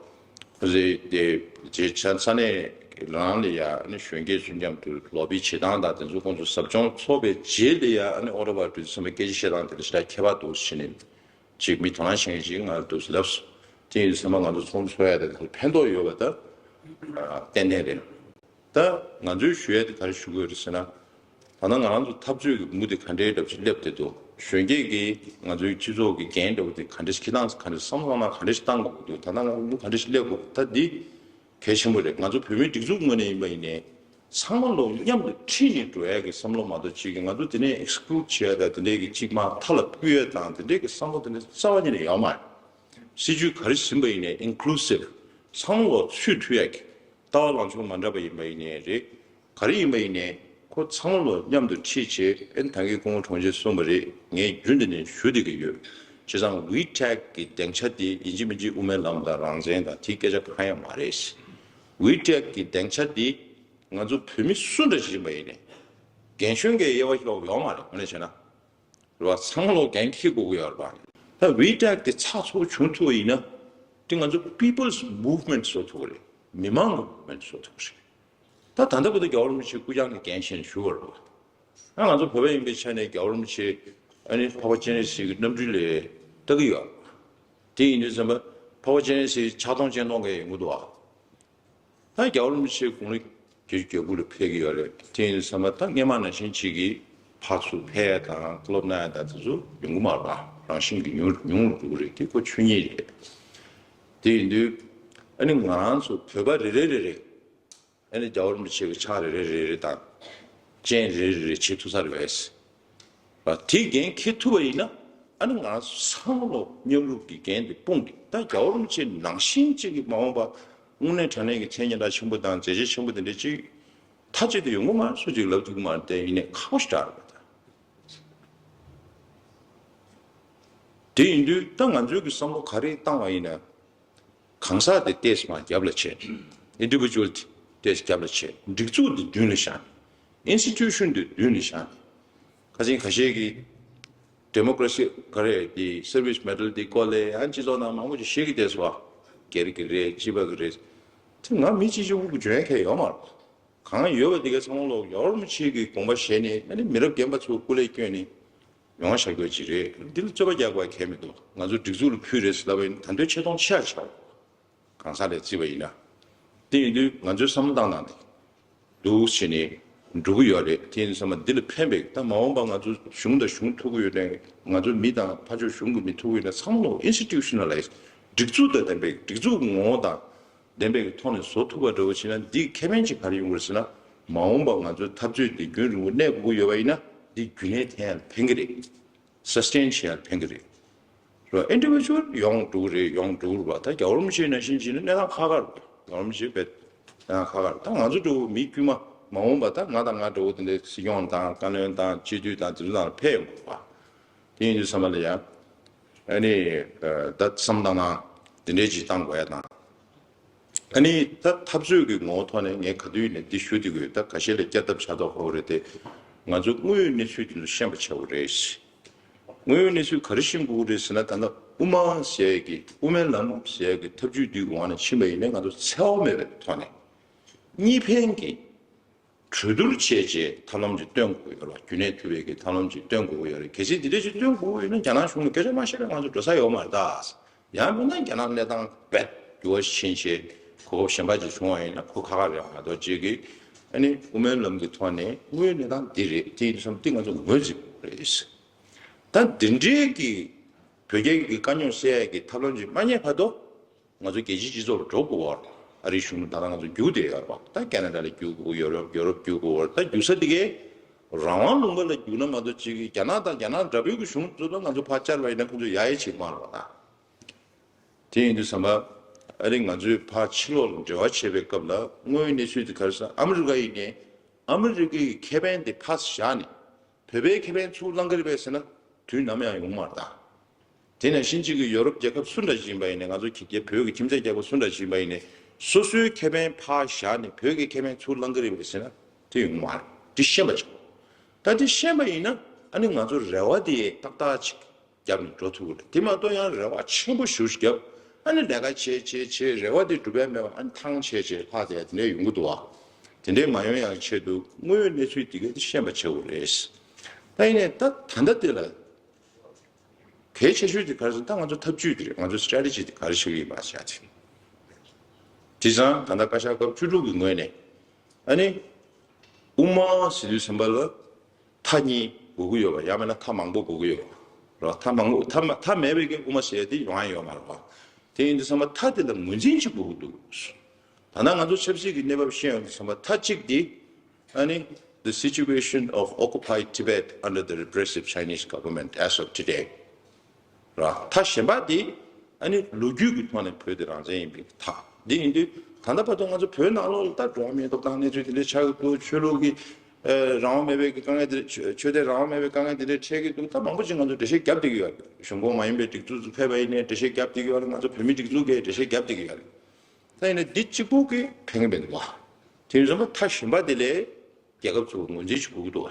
ཁོང་ཚོས་དེ་རྗེས་ཆ་ས་གནས་རང་ལ་ཡ་ཨ་ནི་གཞོན་སྐྱེས་ཚོའི་མཉམ་དུ་ལོ་བི་བྱེད་སྟངས་དང་དེ་ཚོ་ཁོང་ཚོ་ཟབ་སྦྱོང་ཚོགས་པའི་རྗེས་ལ་ཡ་ཨ་ནི་ཨོ་ཊོ་བྷ་ཡོ་ཀི་རེ་ཕི་ཊི་ཚང་མའི་སྐད་ཆ་བཤད་སྟངས་དེ་ལ་ཞེ་དྲག་ཁྱད་པར་འདུག་ཟེར་ནས་ཅིག་མི་དོ་སྣང་བྱེད་མཁན་ཅིག་ང་ལ་འདུག་ཟེར་ལབ་སོང་། དེ་ཡིན་དུས་ཙམ་པ་ང་ཚོ་ཚོགས་འདུ་ཚོགས་ཡ་དེ་ཕན་ཐོགས་ཡོད་པ་ད་ཏན་ཏན་རེད། ད་ང་ཚོའི་ཞུ་ཡ་དེ་ག་རེ་ཞུ་དགོས་རེད་ཟེར་ན། ད་ལྟ་ང་རང་ཚོ་འཐབ་རྩོད་ཀྱི་མུ་དེ་ག་འདྲའི་འདྲ་པོ་ཞིག་སླེབས་བསྡད་འདུག་གཞོན་སྐྱེས་ཀྱིས་ང་ཚོའི་སྤྱི་ཚོགས་ཀྱི་འགན་འདྲ་པོ་དེ་ག་འདྲ་ཞིག་འཁྱེར་སྟངས་ག་འདྲ་བསམ་བློ་བཏང་ན་ག་འདྲ་ཞིག་བཏང་དགོས་ཀྱི་འདུག་ད་ལྟ་ང་ཚོ་མུ་ག་འདྲ་ཞིག་སླེབས་དགོས་ད་འདི་གལ་ཆེན་པོ་རེད། ང་ཚོ་བོད་མིའི་སྒྲིག་འཛུགས་ངོས་ནས་ཡིན་པ་ཡིན་ནའི་ཚང་མ་ལོ་མཉམ་དུ་ཁྲིད་ནས་འགྲོ་ཡ་གི་བསམ་བློ་མ་གཏོགས་ཅིག་གི་ང་ཚོ་དེ་ནས་ཨེག་སི་ཀུ་ལུཌ་བྱེད་ཡ་དང་དེ་འདྲའི་གི་གཅིག་མ་མཐའ་ལ་ཕུད་ཡ་དང་དེ་འདྲའི་གི་བསམ་བློ་དེ་འདྲ་རྩ་བ་ཉིད་ནས་ཡོད་མ་རེད། སྲིད་ཇུས་ག་རེ་ཟིན་པ་ཡིན་ནའི་ཨིན་ཀུ་ལུ་སིབ་ཚང་མ་ལོ་ཚུད་ཐུབ་ཡ་གི་ལྟ་བ་ལངས་ཕྱོགས་མ་འདྲ་བ་ཡིན་པ་ཡིན་ནའི་རེད། ག་རེ་ཡིན་པ་ཡིན་ནའི་ཁོ་ཚང་མ་ལོ་མཉམ་དུ་ཁྲིད་བྱས་ཨེ་ད་གིན་སྐུ་ངོ་དྲུང་ཆེས་གསུངས་པ་རེད། ངས་རྒྱུན་དུ་ནས་ཞུ་བསྡད་ཀྱི་ཡོད། བྱས་ཙང་ཝི་ཊེག་གི་སྡིངས་ཆ་དེ་ཡིན་གཅིག་མིན་གཅིག་དབུ་མའི་ལམ་དང་རང་བཙན་དང་དེའི་སྐད་ཆ་གང་ཡང་མ་རེད། ཝི་ཊེག་གི་སྡིངས་ཆ་དེ་ང་ཚོ་བོད་མི་སུ་འདྲ་ཞིག་ཡིན་པ་ཡིན་ནའི་རྒན་གཞོན་གྱི་དབྱེ་བ་ཤོག་ཡོད་མ་རེད། དངོས་གནས་བྱས་ན། རེད་བ། ཚང་མ་ལོ་འགན་འཁྱེར་དགོས་ཀྱི་ཡོད་རེད་བ། ད་ཝི་ཊེག་དེ་ཚགས་ཚུད་པོ་བྱུང་ཐུབ་པ་ཡིན་ན། དེ་ང་ཚོ་People's Movement བཟོ་ཐུབ་ཀྱི་རེད། མི་མང་གི་མུ་བ་མེན་ཊི་བཟོ་ཐུབ་ཀྱི་རེད། ད་ད་ལྟ་བར་དུ་རྒྱལ་བ་རིན་པོ་ཆེ་སྐུ་རྐྱང་གི་འགན་བཞེས་ནས་བཞུགས་པ་རེད་བ། ཨ་ང་ཚོ་བོད་པ་ཡིན་པའི་ཆ་ནས་རྒྱལ་བ་རིན་པོ་ཆེ་ཨ་ནི་འཕགས་པ་སྤྱན་རས་གཟིགས་ཀྱི་རྣམ་སྤྲུལ་ལས་ལྟ་གི་ཡོད། དེ་ཡིན་དུས་ཙམ་པ་འཕགས་པ་སྤྱན་རས་གཟིགས་ཕྱག་སྟོང་སྤྱན་སྟོང་གི་ཡོང་གི་འདུག་བ། ད་རྒྱལ་བ་རིན་པོ་ཆེ་དགུང་ལོ་བརྒྱད་ཅུ་གྱ་དགུ་ལ་ཕེབས་ཀྱི་ཡོད་རེད། དེ་ཡིན་དུས་ཙམ་པ་ད་སྔས་མ་ནང་བཞིན་ཅིག་གིས་ཕར་ཚུར་ཕེབས་ཡ་དང་བཀའ་སློབ་གནང་ཡ་དང་དེ་ཚོ་ཡོང་གི་མ་རེད་པ། རང་བཞིན་གྱིས་ཉུང་ཉུང་རུ་འགྲོ་གི་རེད། དེ་ཁོ་ཆོས་ཉིད་རེད། དེ་ཡིན་དུས་ཨ་ནི་ང་རང་ཚོ་བོད་པ་རེ་རེ་རེ་རེ་ཨ་ནི་རྒྱལ་བ་རིན་པོ་ཆེ་གི་ཕྱག་རེ་རེ་རེ་རེ་དང་སྤྱན་རེ་རེ་རེ་བྱེད་ཐུབ་ས་རེད་པས། དེ་འགན་འཁྱེར་ཐུབ་པ་ཡིན་ན་ཨ་ནི་ང་ཚང་མ་ལོ་མཉམ་རུབ་ཀྱི་འགན་དེ་སྤུངས་ཀྱི། ད་རྒྱལ་བ་རིན་པོ་ཆེ་ནང་བཞིན་གཅིག་གི་མ་འོངས་པ་དངོས་གནས་དྲང་གནས་ཀྱི་མཚན་སྙན་གྲགས་ཆེན་པོ་དང་མཛད་རྗེས་ཆེན་པོ་དེ་འདྲ་གཅིག་མཐའ་གཅིག་ཏུ་ཡོང་གི་མ་རེད། སུ་གཅིག་ལབ་ཐུབ་ཀྱི་མ་རེད། དེ་ཡིན་ནའི་ཁག་པོ་ཞེ་དྲག་རེད་པ། ད་དེ་ཡིན་དུས་ད་ང་ཚོའི་གི་བསམ་བློ་ག་རེ་བཏང་བ་ཡིན་ན། གང་ཟག་དེ་ཏོག་ཙམ་མར་རྒྱབ་ལ་ཆས། Individual་དེ་ཏོག་ཙམ་རྒྱབ་ལ་ཆས། སྒྲིག་འཛུགས་དེ་མདུན་ལ་བཞག་ནས། Institution་དེ་མདུན་ལ་བཞག་ནས། ཁ་སང་ཁ་ཤས་ཀྱིས་democracy་ག་རེ་དེ་service model་དེ་སྐོར་ལ་ཡང་སྤྱི་ཚོགས་ནང་མང་པོ་ཅིག་བཤད་ཀྱི་བསྡད་སོང་བ། སྒེར་གྱི་རེད། སྤྱི་པ་གི་རེད། དེ་ང་མི་གཅིག་གཅིག་པུ་གི་འཇོན་མཁན་ཡོད་མ་རེད། གང་ཡོད་པ་དེ་གའི་ཚང་མ་ལོག་རྒྱལ་བ་རིན་པོ་ཆེ་གི་དགོངས་པ་བཞེས་ནས། ཨ་ནི་མི་རབས་རྒན་པ་ཚོ་སྐུ་ལས་བསྐྱོན་ནས་ཡོང་བ་བྱ་རྒྱུ་ཅིག་རེད། འདི་ལ་རྩོད་པ་རྒྱག་དགོས་གལ་མི་འདུག་ང་ཚོ་སྒྲིག་འཛུགས་ལ་ཕུལ་རེད་ཟེར་ལབ་པ་ཡིན་ན་ད་དུང་ཆེ་མཐོང་ཆེ་ཡ་ཆགས་ཡོད། གང་ཟག་ལ་བརྩིས་པ་ཡིན་ན། དེ་ཡིན་དུས་ང་ཚོའི་བསམ་བློ་བཏང་སྟངས་དེ་འདུག་བྱས་ནས་འགྲོ་གི་ཡོད་རེད། དེ་ཡིན་དུས་ཙམ་པ་འདི་ལ་ཕན་པའི། ད་མ་འོངས་པ་ང་ཚོ་གཞུང་དང་གཞུང་ཐུག་གི་ཡོད་ནའི། ང་ཚོ་མི་དང་ཕར་ཕྱོགས་གཞུང་གི་མི་ཐུག་གི་ཡོད་ན་ཚང་མ་ལོག་Institutionalize་སྒྲིག་འཛུགས་དང་ལྡན་པའི། སྒྲིག་འཛུགས་ངོ་བོ་དང་ལྡན་པའི་ཐོག་ནས་བཟོ་ཐུབ་པ་འདྲ་བོ་བྱས་ན། འདིའི་ཁེ་ཕན་ཅིག་ག་རེ་ཡོང་གི་རེད་ཟེར་ན། མ་འོངས་པ་ང་ཚོའི་འཐབ་རྩོད་འདི་རྒྱུན་རིང་པོ་གནས་དགོས་ཀྱི་ཡོད་པ་ཡིན་ན། འདི་རྒྱུན་གནས་ཐེབས་ཡ་ལ་ཕན་གྱི་རེད། Sustain་བྱེད་ཡ་ལ་ཕན་གྱི་རེད། རོ། Individual་ཡོང་འགྲོ་གི་རེད། ཡོང་འགྲོ་གི་རེད་པ། ད་རྒྱལ་བ་རིན་པོ་ཆེ་ནང་བཞིན་བྱས་ན་གནས་སྟངས་ཁག་ཁག་རེད། རྒྱལ་བ་རིན་པོ་ཆེ་བས་གནས་སྟངས་ཁག་ཁག་རེད། ད་ང་ཚོ་འདྲ་བོ་མི་དཀྱུས་མ་མ་འོངས་པ་ད་ང་དང་ང་འདྲ་བོ་དེ་འདྲའི་སྲིད་སྐྱོང་དང་བཀའ་བློན་དང་སྤྱི་འཐུས་དང་དེ་ཚོ་ནང་ལ་ཕེབས་ཡོང་གི་རེད་པ། དེ་ཡིན་དུས་ཙམ་པ་ལ་ཡང་ཨ་ནི་ད་བསམ་བཏང་ན་དེ་འདྲའི་ཅིག་བཏང་དགོས་ཡ་དང་། ཨ་ནི་ད་འཐབ་རྩོད་ཀྱི་ངོ་བོ་ཐོག་ནས་ངས་ག་དུས་ནས་འདི་ཞུ་བསྡད་ཀྱི་ཡོད། ད་ཁ་ཤས་ལ་བསྐྱར་ལྡབ་བྱ་ཐུབ་ཀྱི་རེད་དེ། ང་ཚོ་དངོས་ཡོད་གནས་ཚུལ་དེ་ཚོ་ཤེས་པ་བྱ་དགོས་རེད། དངོས་ཡོད་གནས་ཚུལ་ག་རེ་ཤེས་དགོས་ཀྱི་རེད་ཟེར་ན། ད་ལྟ་དབུ་མ་ཟེར་ཡས་ཀྱི། དབུ་མའི་ལམ་ཟེར་ཡས་ཀྱི་ཐབས་ཇུས་འདིའི་འོག་ནས་ཕྱིན་པ་ཡིན་ནའི། ང་ཚོ་འཚེ་བ་མེད་པའི་ཐོག་ནས་གཉིས་ཕན་གྱི་གྲོས་བསྡུར་བྱས་བྱས་ཐབས་ལམ་ཅིག་སྟོན་དགོས་ཀྱི་ཡོད་རེད་པ། རྒྱུན་གནས་ཐུབ་པའི་གི་ཐབས་ལམ་ཅིག་སྟོན་དགོས་ཀྱི་ཡོད་རེད། གལ་སྲིད་འདི་འདྲ་ཅིག་སྟོན་དགོས་ཀྱི་ཡོད་ན། རྒྱ་ནག་གཞུང་ལ་སྐད་ཆ་མ་བཤད་ན་ང་ཚོ་འགྲོ་ས་ཡོད་མ་རེད་ད། ཡང་མིན་ན་རྒྱ་ནག་གནས་སྟངས་རྦད་འགྱུར་བ་ཕྱིན་བྱས་གོ་སྐབས་གཞན་པ་ཅིག་བྱུང་བ་ཡིན་ན་གོ་ཁ་ཁ་རེད། ང་ཚོ་གཅིག་གིས་ཨ་ནི་དབུ་མའི་ལམ་གྱི་ཐོག་ནས་དངོས་ཡོད་གནས་སྟངས་འདི་རེད། དེ་ཡིན་དུས་ཙམ་འདི་ང་ཚོ་ངོས་འཛིན་དགོས་རེད། ད་འདི་འདྲའི་གི་བོད་རྒྱ་གི་དཀའ་རྙོག་སེལ་ཡ་གི་ཐབས་ལམ་ཅིག་མ་རྙེད་བར་དུ། ང་ཚོ་རྒྱལ་སྤྱིའི་སྤྱི་ཚོགས་ལ་འགྲོ་དགོས་པ་རེད། ཨ་རིའི་གཞུང་ལ་ད་ལྟ་ང་ཚོ་རྒྱུགས་བསྡད་ཡོད་རེད་པ། ད་ཁེ་ན་ཌ་ལ་རྒྱུགས་དགོས་ཀྱི་ཡོད་རེད། ཡོ་རོབ་རྒྱུགས་དགོས་པ་རེད། ད་རྒྱུགས་ས་དེ་གའི་རང་དབང་ལུང་པ་ལ་རྒྱུགས་ན་མ་གཏོགས། གཅིག་གིས་རྒྱ་ནག་དང་རྒྱ་ནག་འདྲ་པོའི་གི་གཞུང་ཚོ་ལ་ང་ཚོ་ཕར་བཅར་བ་ཡིན་ན་ཁོང་ཚོ་ཡ་ཡ་བྱེད་ཀྱི་མ་རེད་པ། ད་དེ་ཡིན་དུས་ཙམ་པ་ཨ་རི་ང་ཚོས་ཕར་ཕྱི་ལོགས་ལ་འབྲེལ་བ་བྱེད་པའི་སྐབས་ལ་དངོས་ཡོད་གནས་ཚུལ་དེ་ག་རེ་ཟེར། ཨ་མི་རི་ཀ་ཡིན་ནའི་ཨ་མི་རི་ཀའི་ཁེ་ཕན་དེ་ཕར་བཞག་ནས། བོད་པའི་ཁེ་ཕན་ཚུར་བླང་གི་རེད་པས་ཟེར་ན་དུས་ནམ་ཡང་ཡོང་མ་རེད་ད། དེ་ནང་བཞིན་གཅིག་གི་ཡོ་རོབ་རྒྱལ་ཁབ་སུ་འདྲ་ཞིག་ཡིན་པ་ཡིན་ནའི། ང་ཚོ་གི་རྒྱལ། བོད་ཀྱི་ཁྱིམ་མཚེས་རྒྱལ་ཁབ་སུ་འདྲ་ཞིག་ཡིན་པ་ཡིན་ནའི། སོ་སོའི་ཁེ་ཕན་ཕར་བཞག་ནས་བོད་ཀྱི་ཁེ་ཕན་ཚུར་བླང་གི་རེད་པས་ཟེར་ན་དེ་ཡོང་མ་རེད། དེ་ཤེས་པ་བྱུང་། ད་དེ་ཤེས་པ་ཡིན་ན་ཨ་ནི་ང་ཚོ་རེ་བ་དེ་ཏག་ཏག་ཅིག་བརྒྱབ་ནས་འགྲོ་ཐུབ་ཀྱི་རེད། དེ་མ་གཏོགས་ཡང་རེ་བ་ཆེན་པོ་ཞེ་པོ་ཅིག་བརྒྱབ། ཨ་ནི་ལས་ཀ་བྱས་བྱས་བྱས་རེ་བ་དེ་འགྲུབ་ཡ་མེད་པ། ཨ་ནི་ཐང་ཆད་བྱས་ལྷག་བསྡད་དེ་འདྲ་ཡོང་གི་འདུག་བ། དེ་འདྲའི་མ་ཡོང་ཡག་ཆེད་དུ་དངོས་ཡོད་གནས་ཚུལ་དེ་ག་དེ་ཤེས་པ་བྱེད་དགོས་རེད། ད་ཡིན་ནའི་ད་ད་ལྟ་དེ་ལ་གལ་ཆེ་ཤོས་དེ་ག་རེ་ཟེར་ན། ད་ང་ཚོ་ཐབས་ཇུས་དེ་རེད། ང་ཚོ་སི་ཊེ་རེ་ཊི་ཇི་དེ་ག་རེ་ཞིག་ཡིན་པ་བྱ་ཆེད། དེ་ཙང་ད་ལྟ་བཀའ་ཤག་སྐབས་བཅུ་དྲུག་གི་ངོས་ནས་ཨ་ནི་དབུ་མ་ཟེར་དུས་ཙམ་པ་ལ་མཐའ་གཉིས་དགོས་ཀྱི་ཡོད་པ། ཡང་མིན་ན་མཐའ་མང་པོ་དགོས་ཀྱི་ཡོད་པ་རེད། མཐའ་མང་པོ། མཐའ་མ། མཐའ་མེད་པའི་གི་དབུ་མ་ཟེར་ཡ་དེ་ཡོང་ཡ་ཡོད་མ་རེད་པ། དེ་ཡིན་དུས་ཙམ་པ་མཐའ་དེ་ལ་ངོས་འཛིན་ཅིག་དགོས་ཀྱི་འདུག་ད་ལྟ་ང་ཚོ་ཆབ་སྲིད་ཀྱི་གནས་བབ་ཤེས་ཡོང་དུས་ཙམ་པ་མཐའ་གཅིག་དེ་ཨ་ནི། The situation of occupied Tibet under the repressive Chinese government as of today. ར། མཐའ་གཞན་པ་དེ་ཨ་ནི་ལོ་རྒྱུས་ཀྱི་ཐོག་ནས་བོད་དེ་རང་བཙན་ཡིན་པའི་མཐའ། འདི་ཡིན་དུས་ད་ལྟ་བར་དུ་ང་ཚོ་བོད་ནང་ལོགས་ལ་ད་འགྲོ་བ་མིའི་ཐོབ་ཐང་གནས་ཚུལ་དེ་འདྲ་ཆགས་ཀྱི་འདུག་ཆོས་ལུགས་ཀྱི་ཨ་རང་དབང་མེད་པའི་གི་དཀའ་ངལ་དེ་འདྲ། ཆོས་ཆོས་དད་རང་དབང་མེད་པའི་དཀའ་ངལ་དེ་འདྲ་འཕྲད་ཀྱི་འདུག་ད་མང་པོ་ཅིག་ང་ཚོ་འགྲེལ་བཤད་བརྒྱབ་བསྡད་ཀྱི་ཡོད་རེད། གཞུང་ཁོངས་མ་ཡིན་པའི་སྒྲིག་འཛུགས་ཚོ་ཕེབས་པ་ཡིན་ནའི་འགྲེལ་བཤད་བརྒྱབ་བསྡད་ཀྱི་ཡོད་རེད། ང་ཚོ་བོད་མིའི་སྒྲིག་འཛུགས་ཀྱིས་འགྲེལ་བཤད་བརྒྱབ་བསྡད་ཀྱི་ཡོད་རེད། ད་ཡིན་ན་འདི་གཅིག་པུ་གིས་ཕན་གྱི་མི་འདུག་བ། དེ་ཡིན་ཙང་མཐའ་གཞན་པ་དེ་ལས་རྒྱལ་ཁབ་ཚོ་ངོས་འཛིན་ཞིག་དགོས་ཀྱི་འདུག་བ།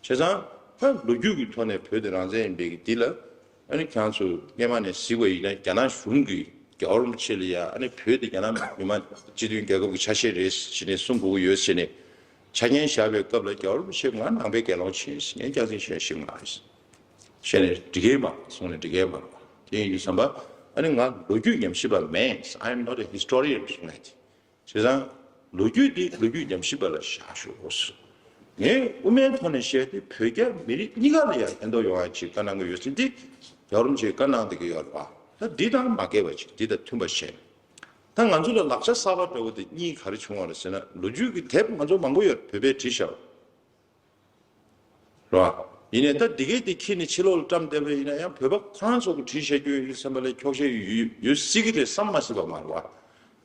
བྱས་ཙང་ད་ལོ་རྒྱུས་ཀྱི་ཐོག་ནས་བོད་དེ་རང་བཙན་ཡིན་པའི་གི་འདི་ལ་ཨ་ནི་ཁྱེད་རང་ཚོ་སྔས་མ་ནས་གཟིགས་པ་ཡིན་ན། རྒྱ་ནག་གཞུང་གིས་རྒྱལ་བ་རིན་པོ་ཆེ་ལ་ཡ་ཨ་ནི་བོད་དེ་རྒྱ་ནག་མི་དམངས་སྤྱི་མཐུན་རྒྱལ་ཁབ་ཀྱི་ཆ་ཤས་རེད་ཟེར་ནས་གསུང་དགོས་ཀྱི་ཡོད་ཟེར་ནས་ཆ་རྐྱེན་བཞག་པའི་སྐབས་ལ། རྒྱལ་བ་རིན་པོ་ཆེ་ང་ནང་པའི་དགེ་སློང་ཆེན་ཟེར། ངས་སྐྱག་རྫུན་བཤད་ཤེས་མ་རེད་བཤད་ནས་འགྲིག་གི་མ་རེད། གསུངས་ནས་འགྲིག་གི་མ་རེད། དེ་ཡིན་དུས་ཙམ་པ་ཨ་ནི་ང་ལོ་རྒྱུས་ཉམས་ཞིབ་པ་མིན། I am not a historian གསུངས་ནས། བྱས་ཙང་ལོ་རྒྱུས་འདི་ལོ་རྒྱུས་ཉམས་ཞིབ་པ་ལ་བཞག་ཤོག་ངས་དབུ་མའི་ཐོག་ནས་བཤད་དེ་བོད་རྒྱ་མི་རིགས་གཉིས་ཀ་ལ་ཡང་ཕན་ཐོགས་ཡོང་ཡ་ཅིག་བཀའ་གནང་གི་ཡོད་ཟེར། འདི་རྒྱལ་བ་རིན་པོ་ཆེས་བཀའ་གནང་བསྡད་ཀྱི་ཡོད་རེད་བ། ད་འདི་དང་མ་འགལ་བ་ཅིག་འདི་དང་མཐུན་པ་བྱས། ད་ང་ཚོ་ལ་ལག་ཆ་གསར་པ་འདྲ་བོ་དེ་གཉིས་ག་རེ་བྱུང་བ་རེད་ཟེར་ན། ལོ་རྒྱུས་ཀྱི་དེབ་ང་ཚོ་མང་པོ་ཡོད་རེད། བོད་པས་བྲིས་བཞག་པ། རེད་བ། ཡིན་ནའི་ད་འདི་གས་དེ་ཁྱེར་ནས་ཕྱི་ལོགས་ལ་བཀྲམ་བསྡད་པ་ཡིན་ན་ཡང་བོད་པ་ཁོ་རང་ཚོ་གིས་བྲིས་བཞག་རྒྱུ་ཡིན་བསམ་པ་ལ་འཁྱོག་བཤད་ཡོད་ཡོད་སྲིད་ཀྱི་རེད་བསམ་མ་སྲིད་པ་མ་རེད་བ།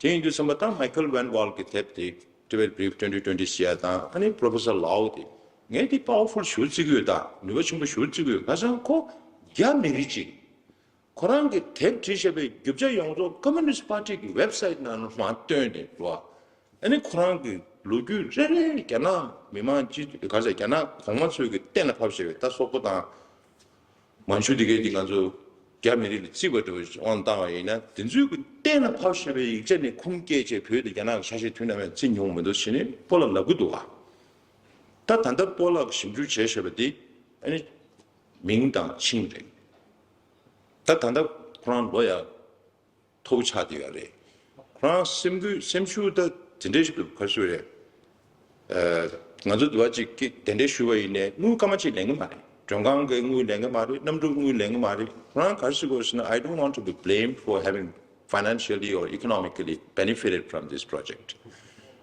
དེ་ཡིན་དུས་ཙམ་པ་ད་Michael Van Wall་གི་དེབ་དེ་Tibet Brief twenty twenty་ཟེར་ཡ་དང་། ཨ་ནི་Professor Lau་དེ་ངས་དེ་powerful་ཞེ་པོ་བརྩི་གི་ཡོད། ད་ནུས་པ་ཆེན་པོ་ཞེ་པོ་བརྩི་གི་ཡོད། ག་ཟེར་ན་ཁོ་རྒྱ་མི་རིགས་ཅིག་ཁོ་རང་གིས་དེབ་བྲིས་བཞག་པའི་རྒྱུ་ཆ་ཡོངས་རྫོགས་ཀོམ་མུ་ནིསྟ་པར་ཊི་གི་ཝེབ་སའིཊ་ནང་ལ་མར་བཏོན་ནས་རེད་བ། ཨ་ནི་ཁོ་རང་གི་ལོ་རྒྱུས་རེ་རེ་རྒྱ་ནག་མི་མང་སྤྱི་ག་ཚད་རྒྱ་ནག་གོང་མ་ཚོས་ཀྱི་གཏན་ལ་ཕབ་བཞག་པའི་ད་སོག་པོ་དང་། མན་ཇུ་དེ་གའི་དེ་ང་ཚོ་རྒྱ་མི་རིགས་ལ་བརྩི་བ་འདྲ་བོ་ཞིག་དབང་བཏང་བ་ཡིན་ན། དེ་ཚོའི་གི་གཏན་ལ་ཕབ་བཞག་པའི་ཡིག་ཆ་ནས་ཁུངས་སྐྱེལ་བྱས་བོད་དེ་རྒྱ་ནག་གི་ཆ་ཤས་དུས་ནམ་ཡང་བརྩི་མྱོང་མི་འདུག་ཟེར་ནས་སྤོ་ལགས་ལབ་གི་འདུག་ག་ད་ད་ལྟ་སྤོ་ལགས་ཞིབ་འཇུག་བྱས་བཞག་པ་དེ་ཨ་ནི་མིང་དང་ཆིང་རེད། ད་ད་ལྟ་ཁོ་རང་ལོ་ཡ་མཐོ་པོ་ཆགས་བསྡད་ཡོད་རེད། ཁོ་རང་སེམས་འགུལ་སེམས་ཤུགས་ད་དེ་འདྲའི་ཞིག་འདུག་ག་རེ་ཟེར་རེད། ཨ། ང་ཚོ་འདི་བ་གཅིག་གིས་གདན་འདྲེན་ཞུས་པ་ཡིན་ནའི་དངུལ་སྐར་མ་གཅིག་ལེན་གི་མ་རེད། མགྲོན་ཁང་གི་དངུལ་ལེན་གི་མ་རེད། གནམ་གྲུ་དངུལ་ལེན་གི་མ་རེད། ཁོ་རང་ག་རེ་ཟེར་དགོས་ཟེར་ན། I don't want to be blamed for having financially or economically benefited from this project.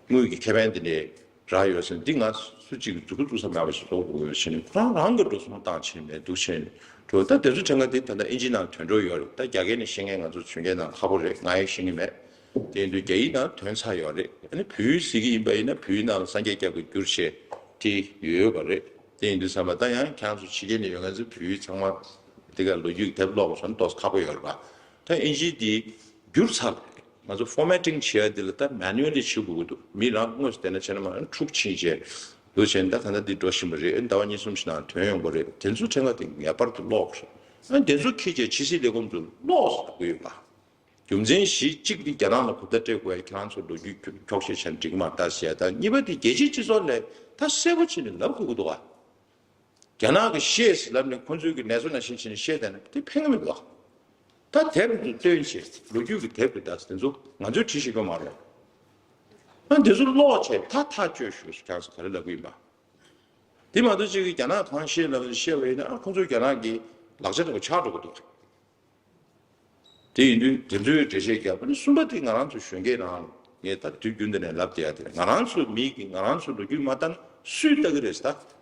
དངུལ་གྱི་ཁེ་ཕན་དེ་འདྲའི་རག་ཡོད་ཟེར་ན། འདི་ང་སུ་གཅིག་གིས་མཛུབ་གུ་བཙུགས་ས་མེད་པ་ཞིག་བཟོ་དགོས་ཡོད་ཟེར་ནས། ཁོ་རང་རང་གིས་འགྲོ་སོང་བཏང་ཕྱིན་མེད་འདུག་ཟེར་ནས་འགྲོ། ད་དེ་ཚོ་ཕྲན་ཁ་དེ་ད་ལྟ་ཨིན་ཇི་ནང་དོན་འགྲོ་ཡོད་རེད། ད་རྒྱ་སྐད་ནས་ཤེས་མཁན་ང་ཚོ་གཞོན་སྐྱེས་ནང་ཁག་པོ་རེད། ང་ཡང་ཤེས་ཀྱི་མེད། དེ་ཡིན་དུས་རྒྱ་ཡིག་ནང་དོན་ཚར་ཡོད་རེད། ཨ་ནི་བོད་ཡིག་ཟེར་གྱི་ཡིན་པ་ཡིན་ན་བོད་ཡིག་ནང་ལ་སངས་རྒྱས་སྐྱབས་ཀྱི་བསྒྱུར་བྱས་དེ་ཡོད་པ་རེད། དེ་ཡིན་དུས་ཙམ་པ་ད་ཡང་ཁྱེད་རང་ཚོ་ཕྱི་རྒྱལ་ནས་ཡོད་མཁན་ཚོས་བོད་ཡིག་ཚང་མ་དེ་ག་ལོ་རྒྱུས་ཀྱི་དེབ་ཀློག་པ་སོགས་ཏོག་ཙམ་ཁག་པོ་ཡོད་རེད་པ། ད་ཨིན་ཇི་དེ་བསྒྱུར་ཚར་བ་རེད། ང་ཚོ་ཕོར་མེ་ཊིང་བྱེད་ཡ་འདི་ལ་ད་མེ་ནུ་ཨལ་ལི་བྱེད་དགོས་ཀྱི་འདུག་མི་རང་དངོས་སུ་བསྡད་ན་བྱས་ན་མ་འཁྲུག་ཕྱིན་བྱས་འདུག་བྱས་ནས། ད་ད་ལྟ་འདི་འགྲོ་བཞིན་པ་རེད། ཟླ་བ་གཉིས་གསུམ་ཞིག་ནང་ཐོན་ཡོང་གི་རེད། དེ་ཚོ་ཕྲན་ཁ་དེ་ངེས་པར་དུ་ཀློག་དགོས་རེད། ཨ། དེ་ཚོ་ཁྱེད་ཀྱིས་ཕྱི་སྲིད་ལས་ཁུངས་ཚོ་ཀློག་ཟེར་གྱི་ཡོད་པ། རྒྱུ་མཚན་བཞི། གཅིག་འདི་རྒྱ་ནག་ལ་གོ་བརྡ་སྤྲད་དགོས་ཡ། ཁྱེད་རང་ཚོ་ལོ་རྒྱུས་འཁྱོག་བཤད་བྱས་ན་འགྲིག་གི་མ་རེད་ད་ཟེར་ཡ་དང་། གཉིས་པ་འདི་རྒྱལ་སྤྱིའི་སྤྱི་ཚོགས་ལ་ད་གསལ་པོ་བྱས་ནས་ལབ་དགོས་ཀྱི་འདུག་ག་རྒྱ་ནག་གིས་བཤད་ཟེར་ལབ་ནས་ཁོ་ཚོས་ཀྱི་ནད་གསོ་ནང་བཞིན་བྱས་ནས་བཤད་བསྡད་ན་དེ་ཕན་གྱི་མི་འདུག་ག་ད་དེབ་འདི་བཏོན་བྱས། ལོ་རྒྱུས་ཀྱི་དེབ་རེད། ད་དེ་ཚོ་ང་ཚོས་བྲིས་ཤེས་ཀྱི་མ་རེད། ཨ། འདི་ཚོ་ཀློག་བྱས་ཐག་ཐག་གཅོད་ཤོག་ཟེར། ཁྱེད་ཚོ་ག་རེ་ལབ་ཀྱི་ཡིན་པ། དེ་མ་གཏོགས་གཅིག་གིས་རྒྱ་ནག་གང་བཤད་ལབ་བཤད་པ་ཡིན་ན། ཨ། ཁོ་ཚོ་རྒྱ་ནག་གི་ལག་ཆ་འདྲ་པོ་ཆགས་འགྲོ་གི་འདུག་དེ་ཡིན་དུས་དེ་ཚོའི་འགྲེལ་བཤད་རྒྱབ་པ་ནི། གསུམ་པ་དེ་ང་རང་ཚོ་གཞོན་སྐྱེས་རང་། ངས་ད་དུས་རྒྱུན་འདི་ནས་ལབ་བསྡད་ཡ་དེ་རེད། ང་རང་ཚོ་མི་གིས་ང་རང་ཚོ་ལོ་རྒྱུས་མ་ལྟ་ན་སུས་ལྟ་གི་རེད་ཟེར། ད་